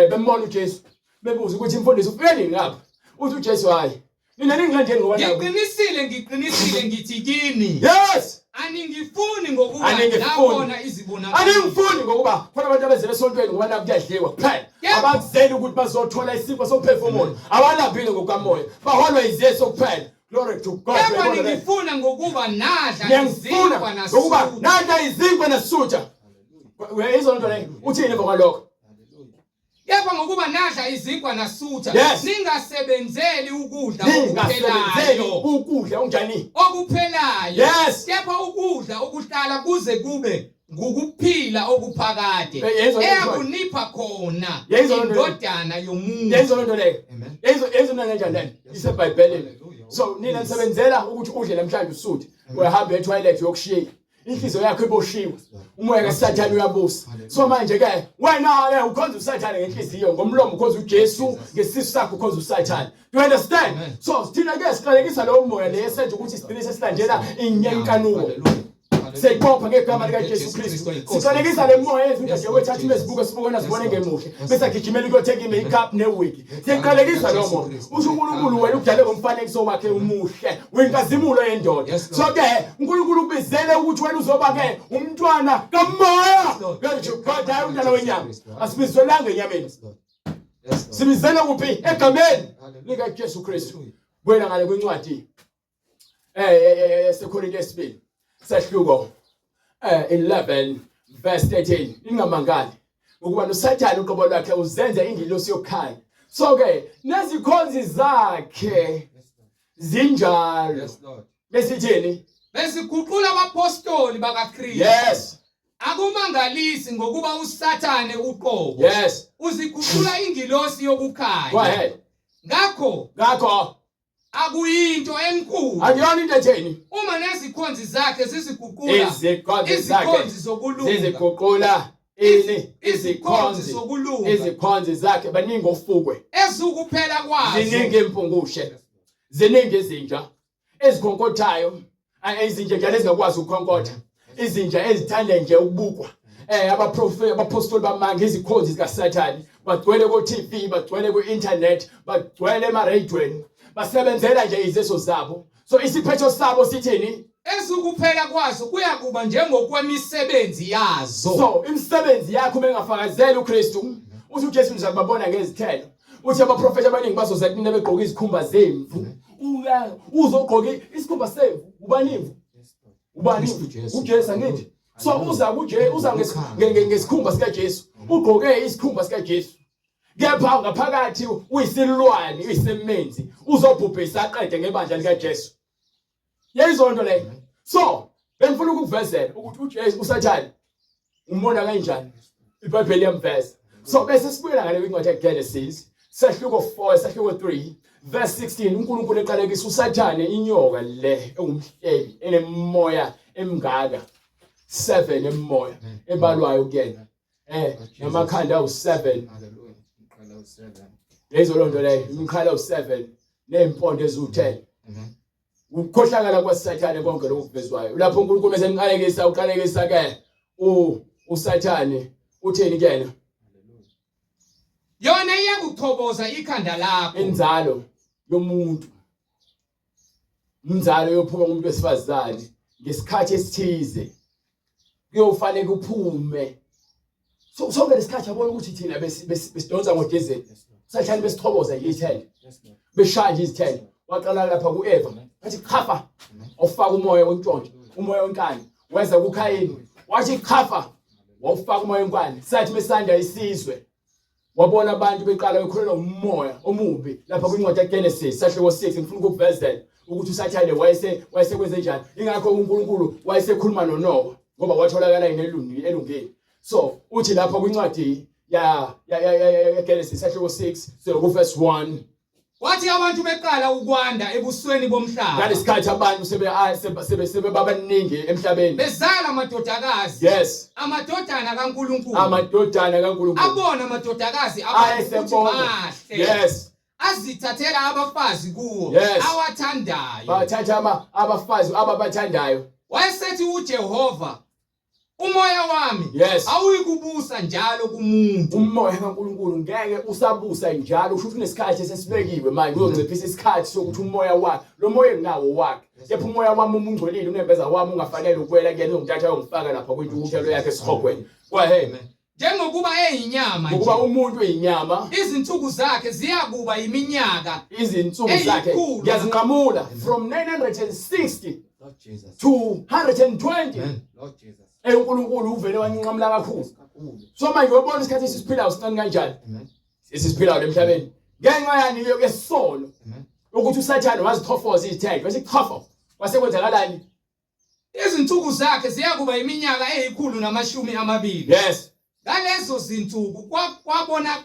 Bembona uJesu bebuza ukuthi imfundiso ufike nini ngapha? Uthi uJesu hayi. Nina ningilandeli ngoba nakho. Ngiqinisile ngiqinisile ngithi kini. Yes. Aningifuni ngokuba Aningifuni. nabona izibonakaliso. Aningifuni ngokuba khona abantu abezele esontweni ngoba nakho kuyadliwa kuphela. Abakuzeli ukuthi bazothola isipho somphefumulo. Abalambile ngokukamoya. Baholwa yizeso kuphela. Glory to God. Kepha ningifuna ngokuba nadla izinkwa ngokuba nasutha. nadla izinkwa nasutha. Uyayizwa lento leyo? Uthini emva kwalokho? Kepha ngokuba nadla izinkwa nasutha, Yes. ningasebenzeli ukudla Ningasebenzeli okuphelayo. ukudla unjani? Okuphelayo. Yes. Kepha ukudla okuhlala kuze kube ngukuphila okuphakade. Yayizwa lento. Eyakunipha khona Yayizwa lento. indodana yomuntu. Yayizwa lento leyo. Amen. Yayizwa yayizwa kanjani leyo? Isebhayibhelini. So nina nisebenzela ukuthi udle namhlanje usuthe. Uyahamba etoilet uyokushiya. Inhliziyo yakho iboshiwe. Umoya kaSathane uyabusa. So manje ke wena ke ukhonza uSathane ngenhliziyo, ngomlomo ukhonza uJesu, ngesisu sakho ukhonza uSathane. Do you understand? So thina ke siqalekisa lowo moya le esenza ukuthi sigcine sesilandela inkanuko. Siyayibopha ngegama likaJesu Kristu. Siqalekisa le moya yenza ukuthi nje wethatha imezibuko sibukona sibone ngemuhle. Bese agijimela ukuyothenga i-makeup ne-wig. Siqalekisa lo moya. Usho uNkulunkulu wena ukudale ngomfanekiso wakhe umuhle. Wenkazimulo yendoda. So ke uNkulunkulu ubizele ukuthi wena uzoba ke umntwana kamoya. Glory to God, hayi umntwana wenyama. Asibizelanga enyameni. Sibizele kuphi? Egameni likaJesu Kristu. Buyela ngale kwincwadi yaseKorinte yesibili sahluko 11 verse 13 ningamangali ngokuba noSathane uqobo lwakhe uzenza ingilosi yokukhanya. So ke nezikhonzi zakhe zinjalo. Yes Lord. Besithini? Besiguqula abapostoli bakaKristu. Yes. Akumangalisi ngokuba uSathane uqobo Yes. uziguqula ingilosi Go yokukhanya. ahead. Ngakho Ngakho akuyinto enkulu akuyona into etheni uma nezikhonzi zakhe ziziguqula izikhonzi zakhe izikhonzi zokulunga ziziguqula ini izikhonzi izikhonzi zokulunga izikhonzi zakhe baningi ofukwe ezukuphela kwazo ziningi impungushe ziningi izinja ezikhonkothayo izinja njalo ezingakwazi ukukhonkotha izinja ezithanda nje ukubukwa abaprofeti abapostoli bamanga izikhonzi zikaSathane bagcwele ko TV bagcwele ku internet bagcwele emaradweni basebenzela nje izeso zabo so isiphetho sabo sithini ezukuphela kwazo kuyakuba njengokwemisebenzi yazo so imisebenzi yakho bengafakazela uKristu uthi uJesu nizakubabona ngezithelo uthi abaprofeti abaningi bazoza kunina begqoka izikhumba zemvu uzogqoka isikhumba semvu ubani imvu ubani uJesu angithi so uza kuJesu uza ngesikhumba sikaJesu ugqoke isikhumba sikaJesu kepha ngaphakathi uyisilwane uyisemenzi uzobhubhisa aqede ngebandla likaJesu yayizonto leyo so bengifuna ukukuvezela ukuthi uJesu uSathane umbona kanjani iBhayibheli liyamveza so bese sibuyela ngale kwincwadi yeGenesis sahluko 4 sahluko 3 verse 16 uNkulunkulu eqalekisa uSathane inyoka le engumhlebi enemoya emingaka 7 emoya ebalwayo kuyena namakhanda awu7 Hallelujah. Ngiqala u7. lezo lonto leyo imikhala awu7 nezimpondo eziwu10 Amen. ukukhohlakala kwaSathane konke lokhu kuvezwayo lapho uNkulunkulu esemqalekisa uqalekisa ke uSathane utheni kuyena Yona Eyakuchoboza ikhanda lakho. Inzalo yomuntu. Umzalo yophuma kumuntu wesifazane ngesikhathi esithize. Kuyofanele uphume. So sonke lesikhathi yabona ukuthi thina besidonsa ngodizeli. Sathane besichoboza nje ithende. Beshaya nje izithende. Waqala lapha kuEva. Wathi chafa. Ofaka umoya wontshontsho, umoya wenkani. Weza kuKhayini. Wathi chafa. Wawufaka umoya wenkani. Sathi mesanda isizwe. Wabona abantu beqala bekholelwa umoya omubi lapha kwincwadi yaGenesis sahluko 6 ngifuna ukukuvezela ukuthi uSathane wayese wayesekwenze njani. Ingakho uNkulunkulu wayesekhuluma noNowa ngoba watholakala inelungile elungile. So uthi lapha kwincwadi ya ya ya ya Genesis sahluko 6 so ku verse 1 Kwathi abantu beqala ukwanda ebusweni bomhlaba. Ngalesikhathi abantu sebe sebe sebe babaningi emhlabeni. Bezala amadodakazi. Yes. Amadodana kaNkulunkulu. Amadodana kaNkulunkulu. Abona amadodakazi abantu ukuthi mahle. Yes. Azithathela abafazi kuwo yes. awathandayo. Bathatha ama abafazi ababathandayo. Wayesethi uJehova Umoya wami yes. awuyikubusa njalo kumuntu. Umoya kaNkulunkulu ngeke usabusa njalo, usho ukuthi kunesikhathi esesibekiwe manje uzonciphisa isikhathi sokuthi umoya wakhe, lo moya enginawo wakhe. Kepha umoya wami uma ungcolile unembeza wami ungafanele ukwela kuyena uzongithatha ayongifaka lapha kwintukuthelo yakhe esihogweni. Go ahead. Njengokuba eyinyama nje. Ngokuba umuntu eyinyama. Izinsuku zakhe ziyakuba yiminyaka. Izinsuku zakhe ngiyazinqamula from 960 Lord Jesus. to 120. Amen. Lord Jesus. Eh uNkulunkulu uvele wanqamula kakhulu. So manje uyabona isikhathi esisiphilayo sincane kanjani? Amen. Esisiphilayo emhlabeni. Ngenxa yani yesono. Amen. Ukuthi uSathane wazichofoza izithelo, wasichofo. Kwasekwenzakalani? Izinsuku zakhe ziyakuba iminyaka eyikhulu namashumi amabili. Yes. Ngalezo zinsuku kwabona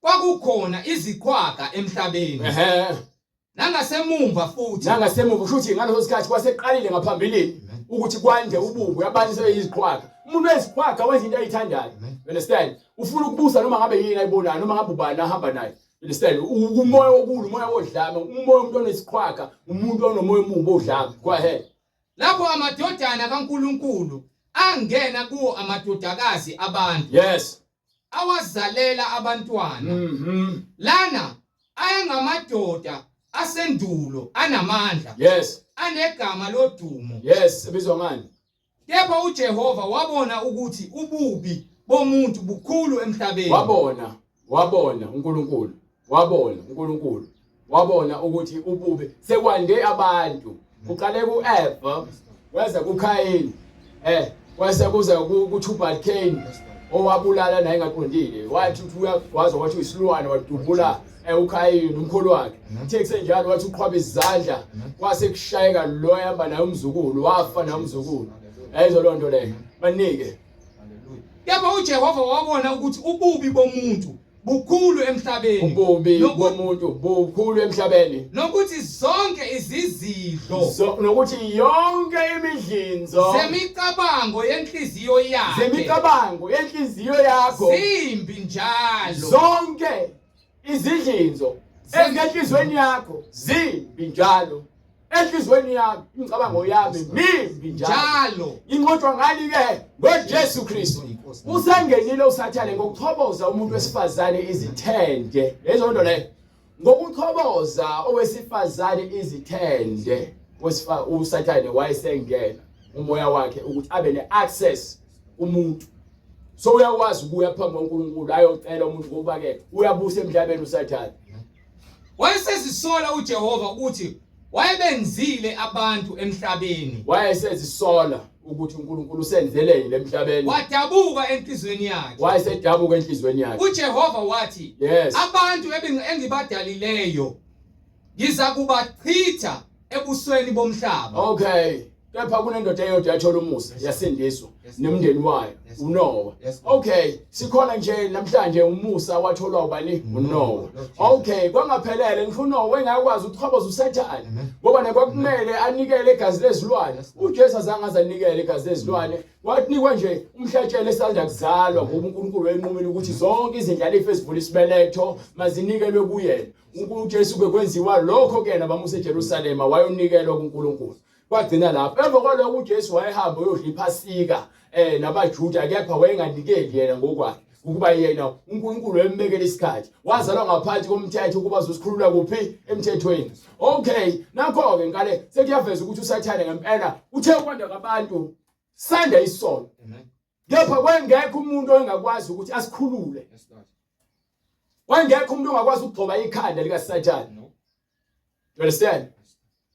kwakukhona iziqhwaga emhlabeni. Ehhe. Nangasemumva futhi. Nangasemuva kusho ukuthi ngaleso sikhathi kwaseqalile ngaphambilini ukuthi kwande ububi abantu sebeyiziqhwaga. Umuntu weziqhwaga wenza into ayithandayo. You understand? Ufuna ukubusa noma ngabe yini ayibonayo noma ngabe ubani ahamba naye. Understand? Umoya wokulwa, umoya wodlame, umoya umuntu onesiqhwaga, umuntu onomoya omubi odlame. Go ahead. Lapho amadodana kaNkulunkulu angena kuwo amadodakazi abantu. Yes. Awazalela abantwana. Mhm. Lana ayengamadoda asendulo anamandla. Yes. Anegama lodumo. Yes, ebizwa ngani? Kepha uJehova wabona ukuthi ububi bomuntu bukhulu emhlabeni. Wabona, wabona uNkulunkulu, wabona uNkulunkulu, wabona ukuthi ububi sekwande abantu. Kuqale kuEva, weza kuKhayini, eh kwase kuza kuTubal Cain owabulala naye engaqondile. Wathi uthi uyagwaza wathi uyisilwane wadubula eh, uKhayini umkhulu wakhe. Kuthe kusenjalo wathi uqhwaba izandla kwase kushayeka lo yamba naye umzukulu wafa naye umzukulu. Ayizo loo nto leyo. Banike. Kepha uJehova wabona ukuthi ububi bomuntu bukhulu emhlabeni. Ububi bomuntu bukhulu emhlabeni. Nokuthi zonke izizidlo nokuthi yonke imidlinzo zemicabango yenhliziyo yakhe zemicabango yenhliziyo yakho zimbi njalo. Zonke Izidlinzo ezingenhlizweni yakho zimbi njalo. Enhlizweni yami imicabango yami mimbi njalo. Inqotshwa ngani ke? NgoJesu Kristu. Usengenile uSathane ngokuchoboza umuntu wesifazane izithende. Lezo nto leyo. Ngokuchoboza owesifazane izithende, uSathane wayesengena umoya wakhe ukuthi abe ne-access umuntu so uyakwazi ukuya phambi kwaNkulunkulu ayocela umuntu ngoba ke uyabusa emhlabeni uSathane wayesezisola uJehova ukuthi wayebenzile abantu emhlabeni wayesezisola ukuthi uNkulunkulu usenzeleni emhlabeni wadabuka enhlizweni yakhe wayesedabuka enhlizweni yakhe uJehova wathi yes abantu engibadalileyo ngiza kubachitha ebusweni bomhlaba okay kepha kunendoda eyodwa yathola umusa yasindiswa nomndeni wayo uNowa okay sikhona nje namhlanje umusa watholwa ubani uNowa okay kwangaphelele ngisho uNowa wengakwazi ukuchoboza uSathane ngoba nekwakumele anikele igazi lezilwane uJesu azange azanikele igazi lezilwane wanikwa nje umhlatshelo esanda kuzalwa ngoba uNkulunkulu wayenqumile ukuthi zonke izindlalifa ezivula isibeletho mazinikelwe kuyena uJesu ke kwenziwa lokho kuyena bamusa eJerusalema wayonikelwa kuNkulunkulu Kwagcina lapho. Emva kwalokho uJesu wayehamba uyodla iPhasika eh nabaJuda kepha wayenganikeli yena ngokwakhe. Ukuba yena uNkulunkulu wembekela isikhathi. Wazalwa ngaphansi komthetho ukuba azosikhulula kuphi? Emthethweni. Okay, nakho-ke ngale sekuyaveza ukuthi uSathane ngempela uthe ukwanda kwabantu sanda isono. Kepha kwengekho umuntu ongakwazi ukuthi asikhulule. Wayengekho umuntu ongakwazi ukugxoba ikhanda likaSathane. No. You understand?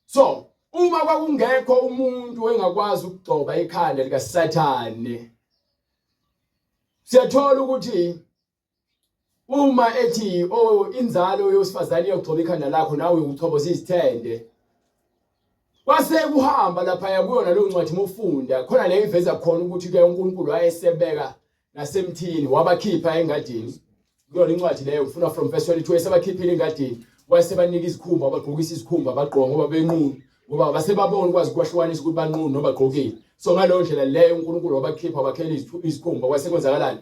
So, uma kwakungekho umuntu engakwazi ukugxoba ikhanda likaSathane, siyathola ukuthi uma ethi oh inzalo yosifazane iyogxoba ikhanda lakho nawe uchoboza izithende kwase kuhamba lapha kuyona leyo ncwadi mufunda khona le iveza khona ukuthi ke uNkulunkulu wayesebeka nasemthini wabakhipha engadini kuyona incwadi leyo ngifuna from verse 22 esebakhiphile engadini wayesebanika izikhumba wabagqokisa izikhumba bagqoka ngoba benqunu ngoba basebabona ukwazi ukwahlukanisa ukuthi banqunu noma bagqokile so ngaleyo ndlela leyo uNkulunkulu wabakhipha wabakhela izikhumba kwasekwenzakalani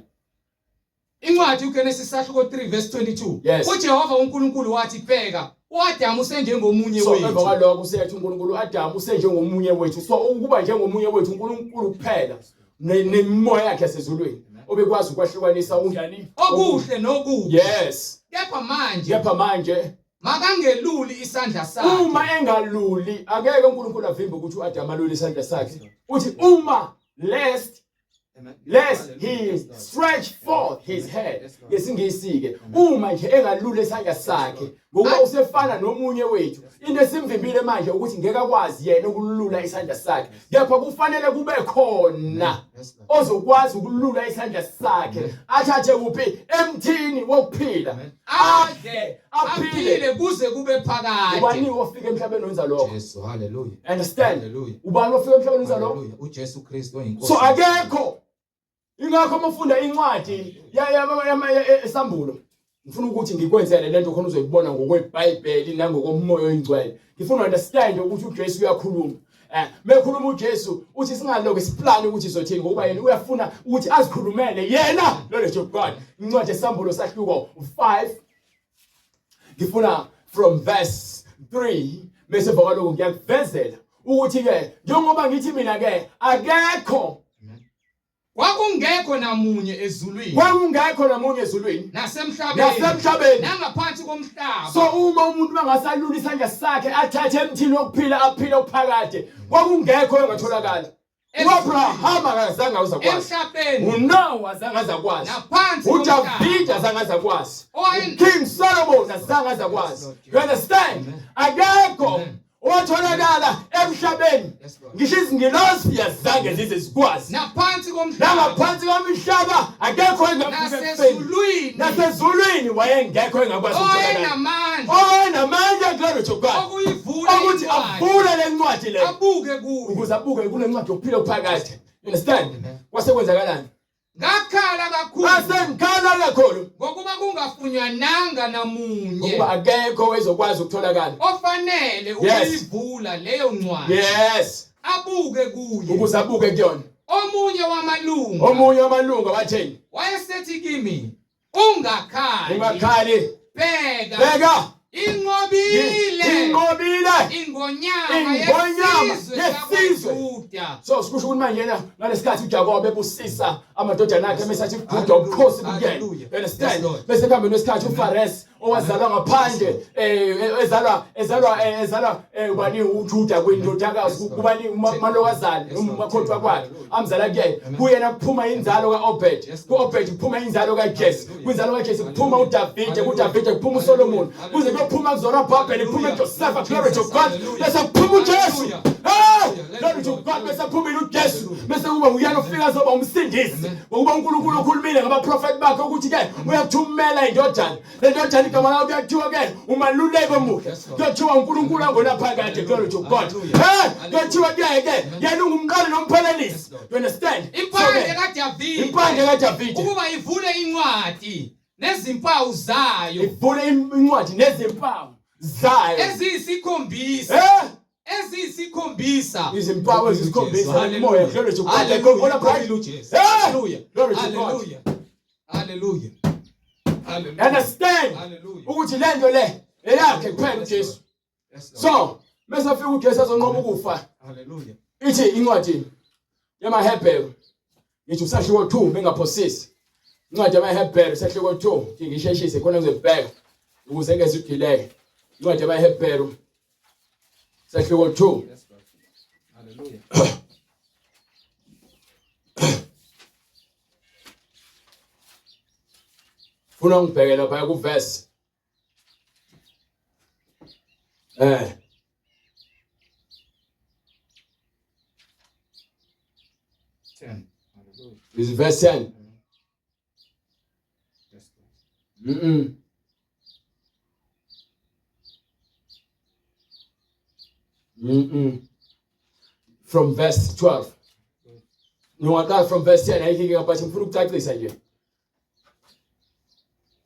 Incwadi uGenesis sahluko 3 verse 22. Yes. UJehova uNkulunkulu wathi bheka uAdamu usenjengomunye so emva wethu. kwalokho usethi uNkulunkulu uAdamu usenjengomunye wethu so ukuba njengomunye wethu uNkulunkulu kuphela nemimoya yakhe yasezulwini obekwazi ukwahlukanisa unjani Okuhle nokubi. Yes. Kepha manje Kepha manje makangeluli isandla sakhe. uma engaluli angeke uNkulunkulu avimbe ukuthi uAdamu alule isandla sakhe. Uthi uma lest lest he stretch forth his hand ngesingisi ke uma nje engalula isandla sakhe ngokuba usefana nomunye wethu into esimvimbile manje ukuthi ngeke akwazi yena ukulula isandla sakhe kepha kufanele kube khona ozokwazi ukulula isandla sakhe athathe kuphi emthini wokuphila adle aphile kuze kube phakade. Ubani ofika emhlabeni wenza lokho? Jesu, hallelujah. Understand? Hallelujah. Ubani ofika emhlabeni wenza lokho? Hallelujah. UJesu Kristu oyinkosi. So akekho. Ingakho uma ufunda incwadi esambulo ngifuna ukuthi ngikwenzele lento khona uzoyibona ngokweBhayibheli nangokomoya oyingcwele. Ngifuna understand ukuthi uJesu uyakhuluma. Eh, mekhuluma uJesu uthi singaloke siplan ukuthi izothini ngokuba yena uyafuna ukuthi azikhulumele yena knowledge of God. Incwadi esambulo sahluko 5 ngifuna from verse 3 bese emva kwaloko ngiyakuvezela ukuthi ke njengoba ngithi mina ke akekho Kwakungekho namunye ezulwini. Kwakungekho namunye ezulwini. Nasemhlabeni. Nasemhlabeni. Nangaphansi komhlaba. So uma umuntu bangasalula isandla sakhe athathe emthini wokuphila aphile okuphakade, kwakungekho ongatholakala. U-Abrahama akazange azakwazi. Emhlabeni. UNoah azange azakwazi. Naphansi UDavid azange azakwazi. King Solomon azange azakwazi. You understand? Akekho owatholakala emhlabeni ngisho izingilosi azange zize zikwazi naphansi komhlaba nangaphansi komhlaba akekho nasezulwini nasezulwini wayengekho engakwazi owayenamandla owayenamandla glory to God okuyivula ukuthi avule le ncwadi le abuke kuyo ukuze abuke kule ncwadi yokuphila okuphakade understand kwase kwenzakalani Ngakhala kakhulu. Ngase ngikhala kakhulu. Ngokuba kungafunyananga namunye. Ngokuba akekho owezokwazi ukutholakala. Ofanele ukuyivula leyo ncwadi. Yes. Abuke kuye. Ukuze abuke kuyona. Omunye wamalunga. Omunye wamalunga wathini? Wayesethi kimi, ungakhali. Ungakhali. Bheka. Bheka. Inqobile. Inqobile. Ingonyama Ingonyama yesizwe yesizwe. sakwaJuda. So sikusho ukuthi manje yena ngalesikhathi uJakobe ebusisa amadodana akhe mesathi kuguda ubukhosi kuyena. Hallelujah. You understand? Yes, Lord. Bese kuhambeni kwesikhathi uFares owazalwa ngaphandle eh ezalwa ezalwa eh, ezalwa eh, ubani uJuda kwindodakazi kubani umalokazana umakhoti wakwakhe amzala kuyena. Kuyena kuphuma inzalo kaObed. Ku-Obed kuphuma inzalo kaJesse. Kwinzalo kaJesse kuphuma uDavide, kuDavide kuphuma uSolomon. Kuze kuyophuma kuZorobhabheli, kuphume uJosefa, glory to God. Bese kuphuma uJesu. Hey! Glory to God, bese kuphumile uJesu. Bese kuba uyena ofika azoba umsindisi. Ngokuba uNkulunkulu ukhulumile ngabaprofeti bakhe ukuthi ke uyakuthumela indodana. Le ndodana igama layo kuyathiwa ke umaluleko omuhle. Kuyathiwa uNkulunkulu angonaphakade, glory to God. Hey! Kuyathiwa kuye ke yena ungumqali nomphelelisi. You understand? Impande kaDavide. Impande kaDavide. Ukuba ivule incwadi nezimpawu zayo. Ivule incwadi nezimpawu zayo. Eziyisikhombisa. Eh? Eziyisikhombisa. Izimpawu eziyisikhombisa. Moya, glory to God. Hallelujah. Hallelujah. Glory to God. Hallelujah. Hallelujah. Hallelujah. Understand? Hallelujah. Ukuthi lento le eyakhe kuphela uJesu. Yes, Lord. So, mase afika uJesu azonqoba ukufa. Hallelujah. Ithi incwadi yamaHebheru ngithi usahluko 2 bengaphosisi. Incwadi yamaHebheru sehluko 2 ngisheshise khona ngizobheka ukuze ngezugileke. Incwadi yamaHebheru sehluko 2. Yes, Lord. Hallelujah. Funa ungibheke lapha ku verse eh 10. Hallelujah. Is verse 10. Yes, Lord. From verse 12. Ngiwaqala from verse 10 ayikho inkinga but ngifuna ukucacisa nje.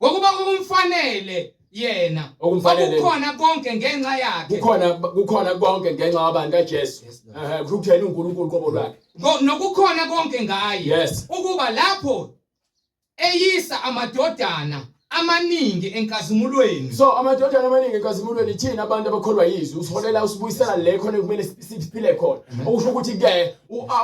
Ngokuba okumfanele yena Okumfanele. okukhona konke ngenxa yakhe Kukhona konke ngenxa yabantu kaJesu. Yes, Lord. Eh kusho ukuthi yena uNkulunkulu qobo lwakhe. Nokukhona konke ngaye Yes. ukuba lapho eyisa amadodana amaningi enkazimulweni So amadodana amaningi enkazimulweni thina abantu abakholwa yizwi usiholela usibuyisela le khona kumele siphile khona. Okusho ukuthi ke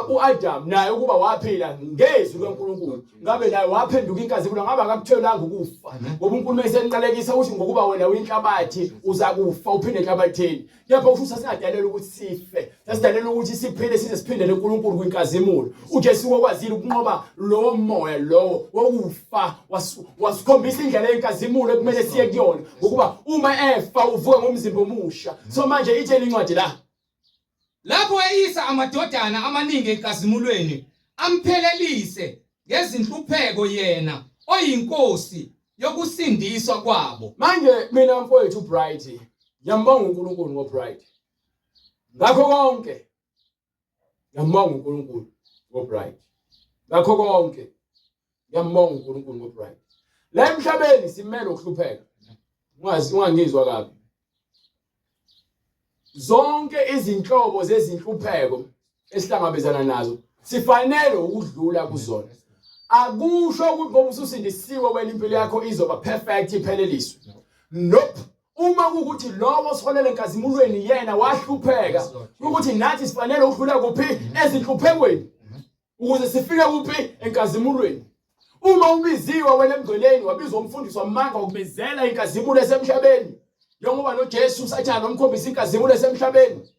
uAdam naye ukuba waphila ngezwi kaNkulunkulu ngabe naye waphenduka inkazimulo ngabe akakutholanga ukufa. Ngoba uNkulunkulu esenqalekisa ukuthi ngokuba wena uyinhlabathi uzakufa uphinde enhlabathini. Kepha usho sasingadalelwa ukuthi sife. Sasidalelwa ukuthi siphile size siphindele kuNkulunkulu kwinkazimulo. uJesu wakwazile ukunqoba lowo moya lowo wokufa wasikhombisa indlela yenkazimulo ekumele siye kuyona ngokuba uma efa uvuka ngomzimba omusha. So manje itheni incwadi la? Lapho eyisa amadodana amaningi enkazimulweni amphelelise ngezinhlupheko yena oyinkosi yokusindiswa kwabo. Manje mina mfowethu Bright ngiyambonga uNkulunkulu ngoBright. Ngakho konke ngiyambonga uNkulunkulu ngoBright. Ngakho konke ngiyambonga uNkulunkulu ngoBright. La emhlabeni simele ukuhlupheka. Ungazi ungangizwa kabi. Zonke izinhlobo zezinhlupheko esihlangabezana nazo sifanele ukudlula kuzona. Akusho ukuthi ngoba ususindisiwe wena impilo yakho izoba perfect ipheleliswe. Nope. Uma kuwukuthi lowo osiholela enkazimulweni yena wahlupheka, ukuthi nathi sifanele ukudlula kuphi ezinhluphekweni ukuze sifike kuphi enkazimulweni. Uma ubiziwe wena emngcweleni wabizwa umfundisi wamanga ukubizela inkazimulo esemhlabeni, njengoba noJesu uSathane wamkhombisa inkazimulo esemhlabeni.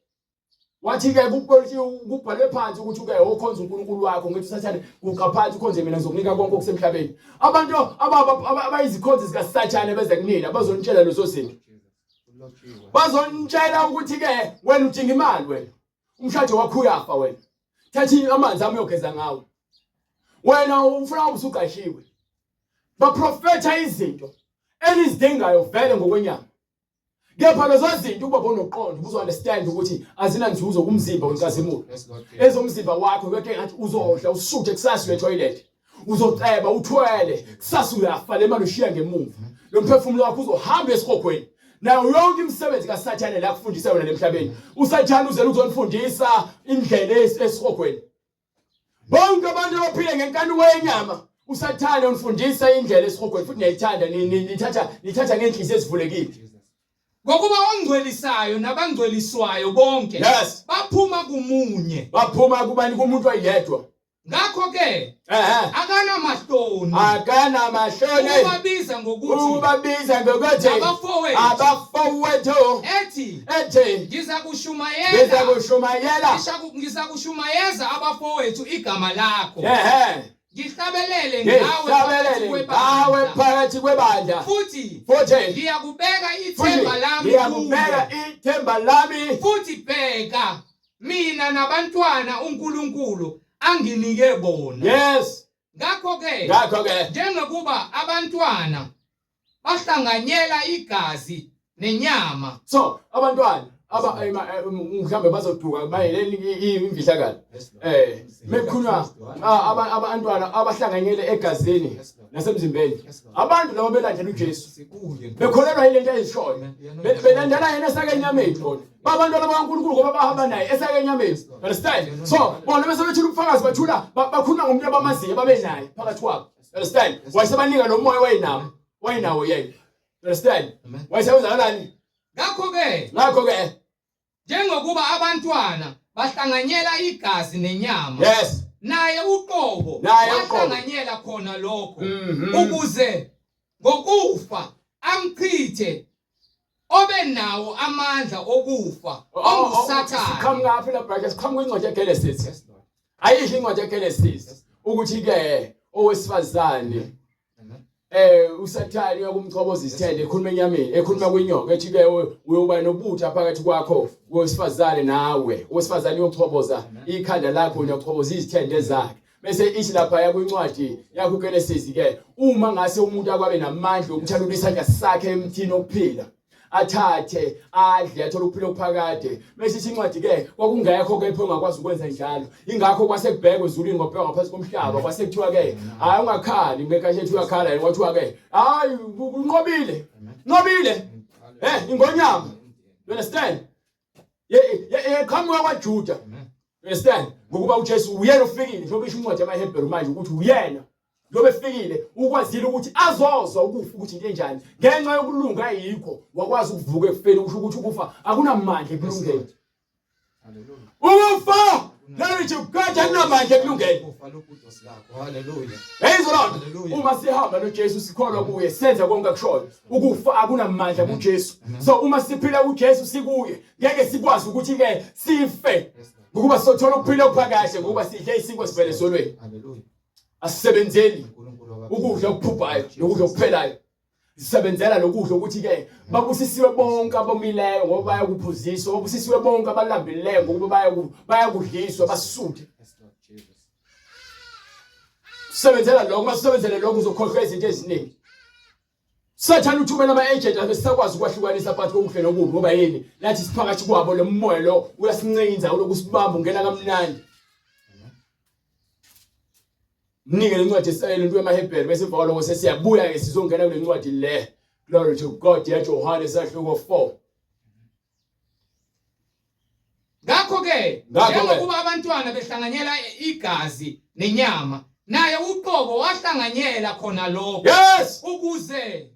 Wathi ke kubhalwe phansi ukuthi uke okhonza uNkulunkulu wakho ngithi uSathane guqa phansi ukhonze mina ngizokunika konke okusemhlabeni. Abantu abayizikhonzi zikaSathane beze kunina bazonitshela lezo zinto. Bazonitshela ukuthi ke wena udinga imali wena. Umshado wakho uyafa wena. Thatha amanzi ami uyogeza ngawo. Wena ufuna ubusugashiwe. Baprofetha izinto enizidingayo vele ngokwenyama. Kepha lezo zinto ukuba bonoqondo ubuzo understand ukuthi azinanzuzo kumzimba wenkazimulo. Ezomzimba wakho kweke ngathi uzodla usuthe kusasa uye toilet. Uzoceba uthwele kusasa uyafa le mali ushiya ngemuva. Lo mphefumulo wakho uzohamba esihogweni. Nayo yonke imisebenzi kaSathane la kufundisa yona lemhlabeni. USathane uzele ukuzonifundisa indlela esihogweni. Bonke abantu abaphile ngenkanuko yenyama uSathane unifundisa indlela esihogweni futhi niyayithanda nithatha nithatha ngenhliziyo ezivulekile. Ngokuba ongcwelisayo nabangcweliswayo bonke Yes. baphuma kumunye. Baphuma kubani kumuntu oyedwa. Ngakho ke Ehhe. akanamahloni Akanamahloni ukubabiza ngokuthi ukubabiza ngokuthi abafowethu abafowethu ethi ethi ngizakushumayela ngizakushumayela ngizakushumayeza abafowethu igama lakho ehe ngihlabelele ngawe phakathi ngihlabelele ngawe kwebandla phakathi kwebandla futhi futhi ngiyakubeka futhi ithemba lami ngiyakubeka kuwe ithemba lami futhi bheka mina nabantwana uNkulunkulu anginike bona yes ngakho ke ngakho ke njengokuba abantwana bahlanganyela igazi nenyama so abantwana aba mhlambe bazoduka mayeleni imfihlakalo eh mekukhulunywa abantwana abahlanganyele egazini nasemzimbeni abantu laba belandela uJesu bekholelwa yile nto ayishoyo belandela yena esake enyameni bona babantwana bakaNkulunkulu ngoba bahamba naye esake enyameni understand so bona bese bethula ubufakazi bathula bakhuluma ngomuntu abamaziyo babe naye phakathi kwabo understand wayesebanika lo moya wayenawo wayenawo yena understand wayesebenzakalani ngakho ke ngakho ke njengokuba abantwana bahlanganyela igazi nenyama yes Naye uqobo Naye uqobo. wahlanganyela khona lokho ukuze ngokufa amchithe obe nawo amandla okufa onguSathane. Siqhamukaphi la brother? Siqhamuka incwadi yeGenesis. Yes, Lord. Ayisho incwadi yeGenesis ukuthi ke owesifazane Amen. uSathane uyakumchoboza isithende ekhuluma enyameni ekhuluma kwinyoka ethi ke uyoba nobutha phakathi kwakho wesifazane nawe owesifazane uyochoboza ikhanda lakho uyochoboza izithende zakhe bese ithi lapha yakwincwadi yakho Genesis ke uma ngase umuntu akwabe namandla okuthalula isandla sakhe emthini okuphila athathe adle athole ukuphila okuphakade bese ithi incwadi ke kwakungekho kepha ongakwazi ukwenza njalo ingakho kwase kubhekwe ezulwini ngobheka ngaphansi komhlaba kwase kuthiwa ke hayi ungakhali ngeke ethi uyakhala yena kwathiwa ke hayi unqobile nqobile ingonyama you understand ye ye qhamuka kwaJuda you understand ngokuba uJesu uyena ofikile njengoba isho incwadi yamaHebheru manje ukuthi uyena njengoba efikile ukwazile ukuthi azozwa ukufa ukuthi into enjani ngenxa yokulunga ayikho wakwazi ukuvuka ekufeni kusho ukuthi ukufa akunamandla ekulungeni ukufa nalithi ukade akunamandla ekulungeni Ukufa lokudosi lakho. Hallelujah. Yayizwa loo nto Hallelujah. uma sihamba noJesu sikholwa kuye senza konke akushoyo ukufa akunamandla kuJesu so uma siphila kuJesu sikuye ngeke sikwazi ukuthi ke sife Yes, Lord. ngokuba sothola ukuphila okuphakade ngokuba sidle isinkwa sivele ezolweni Hallelujah. asisebenzeli uNkulunkulu wabaphila. ukudla okuphuphayo nokudla okuphelayo sisebenzela lokudla ukuthi ke babusisiwe bonke abomileyo ngoba bayakuphuziswa babusisiwe bonke abalambileyo ngokuba bayakudliswa basuthe Yes, Lord Jesus. sisebenzela lokho masisebenzele lokho uzokhohlwa izinto eziningi Sathane uthumela ama-agent abesisakwazi ukwahlukanisa phakathi kokuhle nokubi ngoba yini nathi siphakathi kwabo lo moya lo uyasincinza uloku sibamba ungena kamnandi mnike le ncwadi esayele into yamaHebheru bese emva kwaloko sesiyabuya ke sizongena kule ncwadi le glory to God yaJohane sahluko 4 Ngakho-ke Ngakho-ke. njengokuba abantwana behlanganyela igazi nenyama, naye uqobo wahlanganyela khona lokho yes ukuze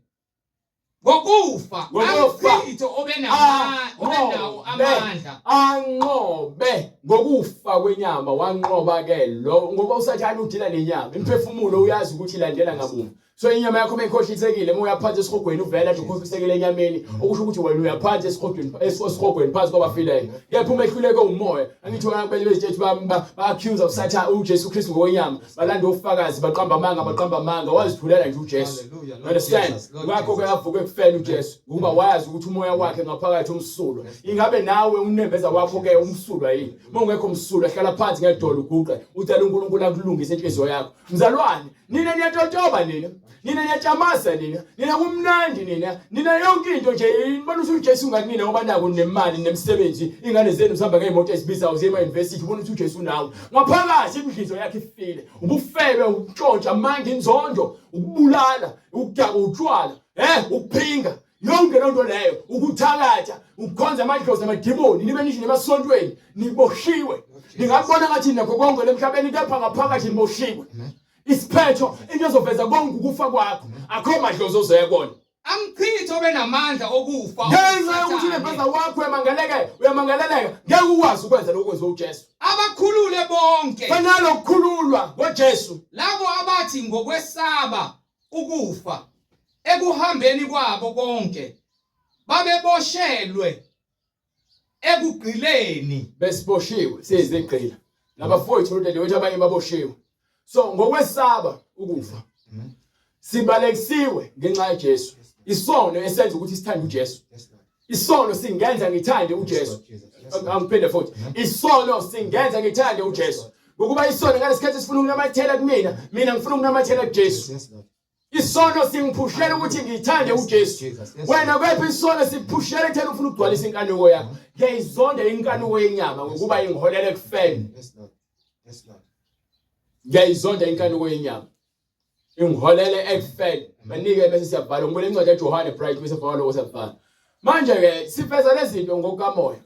ngokufa Ngokufa. amchithe obenawo amandla. Anqobe ngokufa kwenyama wanqoba ke lo ngoba uSathane udila nenyama imphefumulo uyazi ukuthi ilandela ngamuva so inyama yakho mayikhohlisekile uma uyaphansi esihogweni uvela nje ukhohlisekile enyameni okusho ukuthi wena uyaphansi esihogweni esihogweni phansi kwabafileyo kepha uma ehluleke umoya angithi wena kumele bezitshethi ba-accuse uSathane uJesu Kristu ngokwenyama balanda ofakazi baqamba amanga baqamba amanga wazithulela nje uJesu Hallelujah, Lord understand Jesus, Lord ngakho ke Jesus. avuke ekufeni uJesu ngoba wayazi ukuthi umoya wakhe ngaphakathi umsulwa ingabe nawe unembeza wakho ke umsulwa yini uma ungekho msulwa hlala phansi ngedolo uguqe ucela uNkulunkulu akulungise inhliziyo yakho mzalwane nina niyatotoba nina nina niyatshamaza nina nina kumnandi nina nina yonke into nje nibona ukuthi uJesu ngakunina ngoba nako nemali nemisebenzi ingane zenu zihamba ngey'moto ezibizayo ziye ema-university ubona ukuthi uJesu unawe ngaphakathi imidlizo yakhe ifile ubufebe ukutshontsha amanga inzondo ukubulala ukudaka utshwala ukuphinga yonke loo nto leyo ukuthakatha ukukhonza amadlozi namadimoni nibe nisho nemasontweni niboshiwe ningakubona ngathi nakho konke lemhlabeni kepha ngaphakathi niboshiwe isiphetho into ezoveza konke ukufa kwakho akho madlozi ozoya kona Amchithe obenamandla okufa. ngenxa yokuthi unembeza wakho uyamangaleka uyamangaleleka ngeke ukwazi ukwenza lokhu kwenziwa uJesu Abakhulule bonke fanele ukukhululwa ngoJesu labo abathi ngokwesaba ukufa ekuhambeni kwabo konke babeboshelwe ekugqileni besiboshiwe siyizigqila nabafowethu nodadewethu abanye baboshiwe so ngokwesaba ukufa sibalekisiwe ngenxa yaJesu isono esenza ukuthi sithande uJesu isono singenza ngithande uJesu angiphinde futhi isono singenza ngithande uJesu ngokuba isono ngalesikhathi sifuna ukunamathela kumina mina ngifuna ukunamathela kuJesu isono singiphushela ukuthi ngithande uJesu wena kwephi isono siphushela ekutheni ufuna ukugcwalisa inkanuko yakho ngiyayizonda inkanuko yenyama ngokuba ingiholela ekufeni ngiyayizonda inkanuko yenyama ingiholele ekufeni banike bese siyavala ngibona incwadi kaJohane Bright bese vala lokho siyavala manje ke sifeza lezi zinto ngokukamoya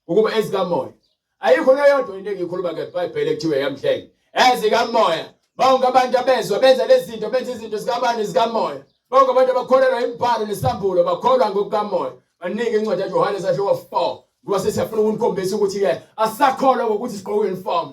ukuba ezikamoya ayikho leyodwa into engiyikhuluma ngeBhayibheli ekuthiwe yamhlenge ezikamoya bonke abantu abezwa benza lezi zinto benza izinto zikabani zikamoya bonke abantu abakholelwa imibhalo nesambulo bakholwa ngokukamoya banike incwadi kaJohane sahluko 4 ngoba sesiyafuna ukunikhombisa ukuthi ke asisakholwa ngokuthi sigqoke uniform.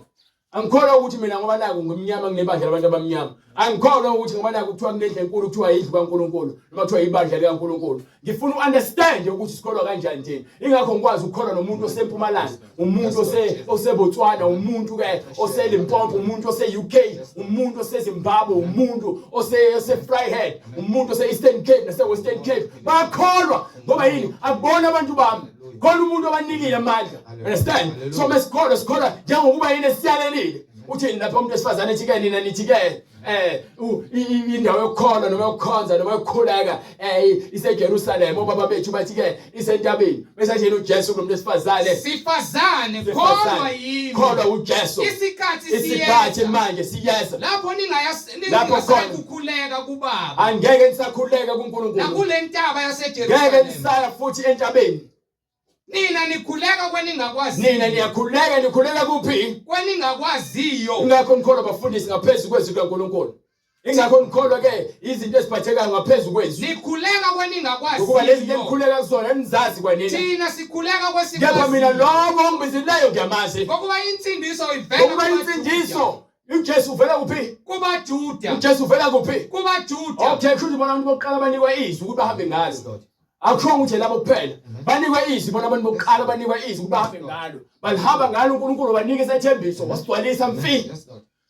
Angikholwa ukuthi mina ngoba naku ngimnyama kunebandla labantu abamnyama. Angikholwa ukuthi ngoba naku kuthiwa kunendlu enkulu kuthiwa yindlu kaNkulunkulu noma kuthiwa ibandla likaNkulunkulu. Ngifuna uunderstand ukuthi sikholwa kanjani thina. Ingakho ngikwazi ukukholwa nomuntu osempumalanga, umuntu ose oseBotswana, umuntu ke oseLimpopo, umuntu ose-UK, umuntu oseZimbabwe, umuntu ose oseVryheid, umuntu ose-Eastern Cape nase-Western Cape. Bakholwa ngoba yini? Akubona abantu bami. Khona umuntu obanikile amandla. Understand? So mesikholwa sikholwa njengokuba yini esiyalelile. Uthini lapho umuntu wesifazane ethi ke nina nithi ke eh indawo yokukholwa noma yokukhonza noma yokukhuleka eh iseJerusalem obaba bethu bathi ke isentabeni bese nje uJesu kulomuntu wesifazane sifazane kholwa yimi kholwa uJesu isikhathi isikhathi manje siyeza lapho ningayakukhuleka kubaba angeke nisakhuleka kuNkulunkulu nakule ntaba yaseJerusalem ngeke nisaya futhi entabeni Nina nikhuleka kweningakwaziyo. Nina niyakhuleka nikhuleka kuphi? Kweningakwaziyo. Ingakho nikholwa bafundisi ngaphezu kwezwi likaNkulunkulu. Ingakho nikholwa ke izinto eziphathekayo ngaphezu kwezwi. Nikhuleka kweningakwaziyo. Ukuba lezi zinto enikhuleka kuzona nizazi kwanina. Thina sikhuleka kwesikwaziyo. Kepha mina lowo ongibizileyo ngiyamazi. Ngokuba insindiso ivela Ngokuba insindiso uJesu uvela kuphi? KubaJuda. uJesu uvela kuphi? KubaJuda. Okay, kusho ukuthi bona abantu bokuqala banikwa izwi ukuthi bahambe ngalo. Akusho ukuthi labo kuphela. Banikwa izwi bona abantu bokuqala banikwa izwi ukuthi bahambe ngalo. Balihamba ngalo uNkulunkulu wabanika isethembiso wasigcwalisa mfi.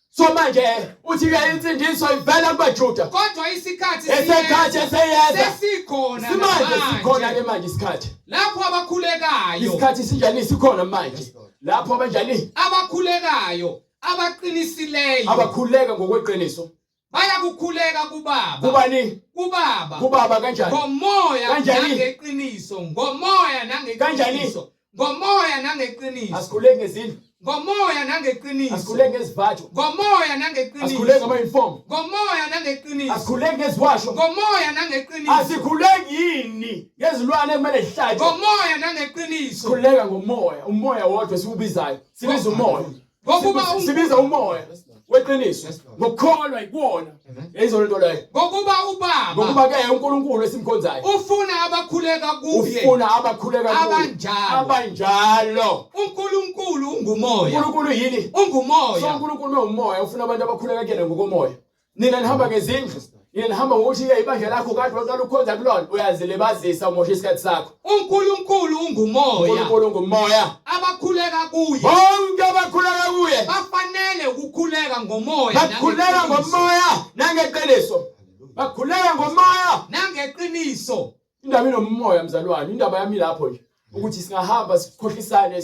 So manje uthi ke insindiso ivela kubaJuda. Kodwa isikhathi Esekhathi eseyeza. Sesikhona Simanje sikhona ke manje isikhathi. Lapho abakhulekayo. Isikhathi sinjani sikhona manje. Lapho abanjani? Abakhulekayo, abaqinisileyo. Abakhuleka ngokweqiniso. Bayakukhuleka kubaba. Kubani? Kubaba. Kubaba kanjani? Ngomoya Kanjani? nangeqiniso, ngomoya nangeqiniso. Kanjani? Ngomoya nangeqiniso. Asikhuleki ngezindlu. Ngomoya nangeqiniso. Asikhuleki ngezivatho. Ngomoya nangeqiniso. Asikhuleki ngama-uniform. Ngomoya nangeqiniso. Asikhuleki ngeziwasho. Ngomoya nangeqiniso. Asikhuleki yini ngezilwane ekumele zihlatshwe. Ngomoya nangeqiniso. Sikhuleka ngomoya, umoya wodwa esiwubizayo. Sibiza umoya. Ngokuba sibiza umoya weqiniso ngokukholwa yikuwona. Yayizona into leyo. Ngokuba ubaba Ngokuba ke uNkulunkulu esimkhonzayo ufuna abakhuleka kuye ufuna abakhuleka kuye abanjalo. Abanjalo. uNkulunkulu ungumoya. uNkulunkulu yini? Ungumoya. So uNkulunkulu umoya ufuna abantu abakhuleka kuyena ngokomoya. Nina nihamba ngezindlu. Nina nihamba ngokuthi ke ibandla lakho kade waqala ukukhonza kulona uyazilibazisa umosha isikhathi sakho. uNkulunkulu ungumoya. uNkulunkulu ungumoya. Abakhuleka kuye. Bonke abakhuleka kuye bafanele ukukhuleka ngomoya. Bakhuleka ngomoya nangeqiniso. Bakhuleka ngomoya nangeqiniso. Indaba inomoya mzalwane, indaba yami lapho nje. Ukuthi singahamba sikhohlisane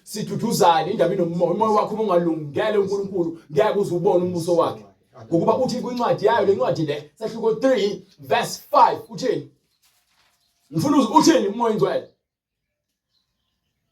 siduduzane indaba inomoya. Umoya wakho uma ungalungele uNkulunkulu ngeke uze ubone umbuso wakhe. Ngokuba uthi kwincwadi yayo le ncwadi le sahluko 3 verse 5 uthini? Ngifuna uthini umoya ingcwele?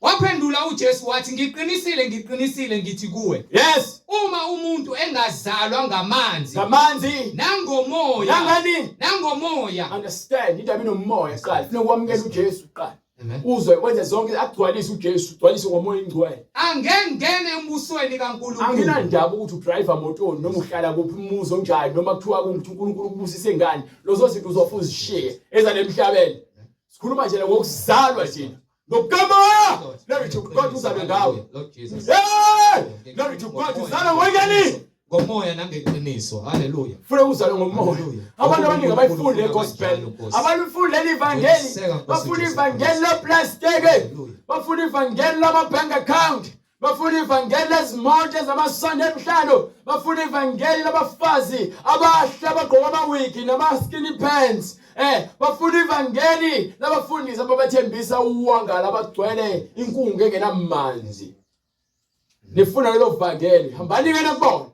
Waphendula uJesu wathi ngiqinisile ngiqinisile ngithi kuwe. Yes. Uma umuntu engazalwa ngamanzi. Ngamanzi. Nangomoya. Nangani? Nangomoya. Understand indaba inomoya kuqala. Funa ukwamukela uJesu kuqala. Uzwe wenze zonke akugcwalise uJesu, ugcwalise ngomoya ingcwele. Angengene embusweni kaNkulunkulu. Anginandaba ukuthi udriver motoni noma uhlala kuphi umuzi onjani noma kuthiwa ukuthi uNkulunkulu ukubusise ngani. Lezo zinto uzofa uzishiye ezalemhlabeni. Sikhuluma nje ngokuzalwa thina. Ngokukamoya. Glory to God uzalwe ngawe. Lord Jesus. Hey! Glory to God uzalwe ngokani? Ngomoya nangeqiniso. Hallelujah. Funa uzalwe ngomoya. Abantu abaningi abayifuni le gospel. Abalifuni leli ivangeli. Bafuna ivangeli leplastiki. Bafuna ivangeli lama bank account. Bafuna ivangeli lezimoto ezamasonto emihlanu. Bafuna ivangeli labafazi abahle abagqoka amawigi nama-skinny pants. Bafuna ivangeli labafundisi ababathembisa uwangala abagcwele inkungu engenamanzi. Nifuna lelo vangeli, hambani ke nakubona.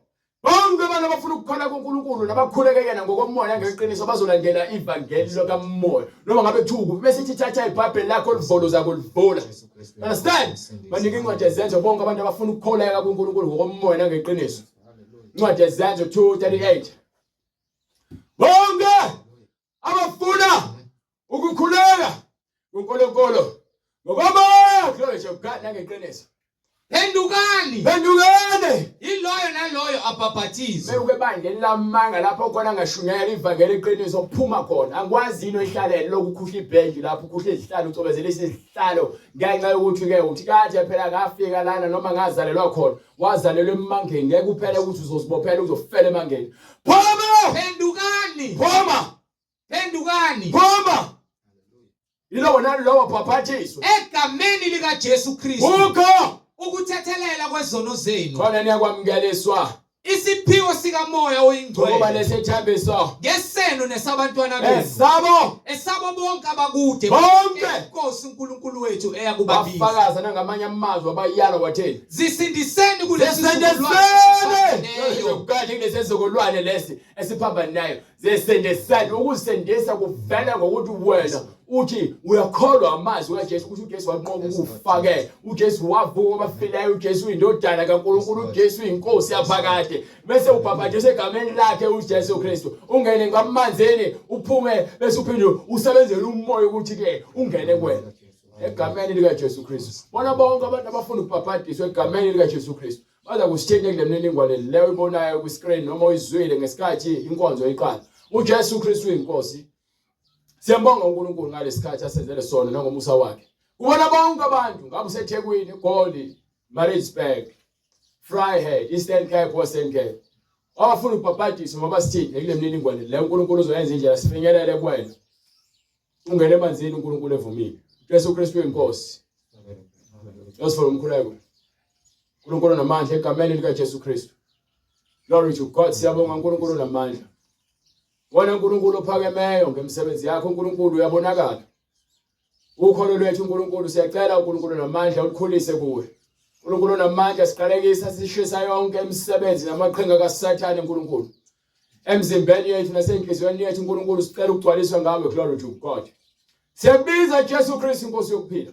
Bonke abantu abafuna ukukholwa kuNkulunkulu nabakhuleke yena ngokomoya ngeqiniso bazolandela ivangeli lokamoya. Noma ngabe kuthiwa ukuphi bese ithi thatha iBhayibheli lakho olivolo zakho livula. Understand? Banike incwadi yezenzo bonke abantu abafuna ukukholeka kuNkulunkulu ngokomoya nangeqiniso. Incwadi yezenzo 2:38. Bonke abafuna ukukhuleka kuNkulunkulu ngokomoya glory to God nangeqiniso. Phendukani. Phendukani. Yiloyo naloyo abhabhathizwe. Mewuke ebandleni lamanga lapho khona ngashunyayela ivangeli iqiniso phuma khona. Angikwazi yini oyihlalele lokhu ukhuhla ibhenji lapho ukhuhla izihlalo ucobezela isihlalo ngenxa yokuthi ke uthi kade phela ngafika lana noma ngazalelwa khona. Wazalelwa emangeni ngeke uphele ukuthi uzozibophela uzofela emangeni. Phuma! Phendukani. Phuma! Phendukani. Phuma! Yilowo nalowo bhaphathiswe. Egameni likaJesu Kristu. Kukho ukuthethelela kwezono zenu. Khona niyakwamukeliswa. Isiphiwo sikaMoya oyiNgcwele. Ngoba lesethembiso ngesenu nesabantwana benu. Esabo. Esabo bonke abakude. Bonke. Inkosi uNkulunkulu wethu eyakubabiza. Wafakaza nangamanye amazwi abayala wathini? Zisindiseni kulesi sizukulwane. Kanti kulesi sizukulwane lesi esiphambanayo zesendesani ukusendesa kuvela ngokuthi wena uthi uyakholwa amazwi kaJesu ukuthi uJesu wanqoba ukufa ke uJesu wavuka kwabafileyo uJesu uyindodana kaNkulunkulu uJesu uyinkosi yaphakade bese ubhabhadiswa egameni lakhe uJesu Kristu ungene ngamanzini uphume bese uphinde usebenzele umoya ukuthi ke ungene kuwena egameni likaJesu Kristu bona bonke abantu abafuna ukubhabhadiswa egameni likaJesu Kristu Baza kusithinta kule mniningwane leyo oyibonayo kwi-screen noma oyizwile ngesikhathi inkonzo iqala. UJesu Kristu uyinkosi. Siyambonga uNkulunkulu ngalesikhathi asenzele sona nangomusa wakhe. Kubona bonke abantu ngabe useThekwini, eGoli, Maritzburg, Vryheid, Eastern Cape, Western Cape. Abafuna ukubhabhadiswa ngoba sithinte kule mniningwane leyo uNkulunkulu uzoyenza indlela sifinyelele kuwena. Ungene emanzini uNkulunkulu evumile. Jesu Kristu uyinkosi. Yosifuna umkhuleko. uNkulunkulu namandla egameni likaJesu Kristu. Glory to God. Siyabonga uNkulunkulu namandla. Wena uNkulunkulu ophakemeyo ngemisebenzi yakho uNkulunkulu uyabonakala. Ukholo lwethu uNkulunkulu siyacela uNkulunkulu namandla ulikhulise kuwe. uNkulunkulu namandla siqalekisa sishisa yonke imisebenzi namaqhinga kaSathane uNkulunkulu. Emzimbeni yethu nasenhliziyweni yethu uNkulunkulu sicela ukugcwaliswa ngawe glory to God. Siyakubiza Jesu Kristu inkosi yokuphila.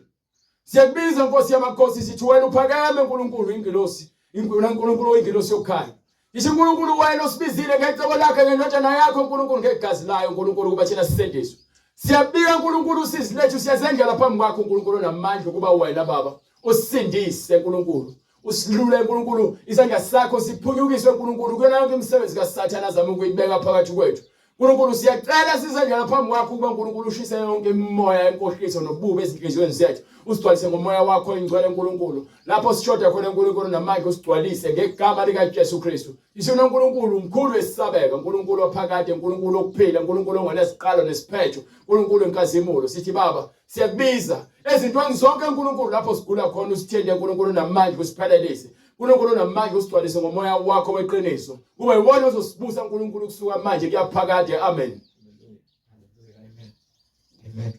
Siyakubiza Nkosi yamakhosi sithi wena uphakeme uNkulunkulu ingilosi uNkulunkulu oyingilosi yokukhanya. Ngisho uNkulunkulu wena osibizile ngecebo lakhe ngendodana yakho uNkulunkulu ngegazi layo uNkulunkulu ukuba thina sisindiswe. Siyabika uNkulunkulu usizi lethu siyazendlela phambi kwakho uNkulunkulu onamandla ukuba wena baba usindise uNkulunkulu usilule uNkulunkulu isandla sakho siphunyukiswe uNkulunkulu kuyona yonke imisebenzi kaSathane azama ukuyibeka phakathi kwethu. Nkulunkulu siyacela size phambi kwakho ukuba uNkulunkulu ushise yonke imimoya yenkohliso nobubi ezinhliziyweni zethu usigcwalise ngomoya wakho ingcwele uNkulunkulu lapho sishoda khona uNkulunkulu namandla usigcwalise ngegama likaJesu Kristu isho uNkulunkulu mkhulu esisabeka uNkulunkulu ophakade uNkulunkulu okuphila uNkulunkulu ongenasiqalo nesiphetho uNkulunkulu enkazimulo sithi baba siyakubiza ezintweni zonke uNkulunkulu lapho sigula khona usithende uNkulunkulu namandla usiphelelise uNkulunkulu unamandla usigcwalise ngomoya wakho weqiniso. Kube yiwona ozosibusa uNkulunkulu kusuka manje kuyaphakade. Amen. Amen.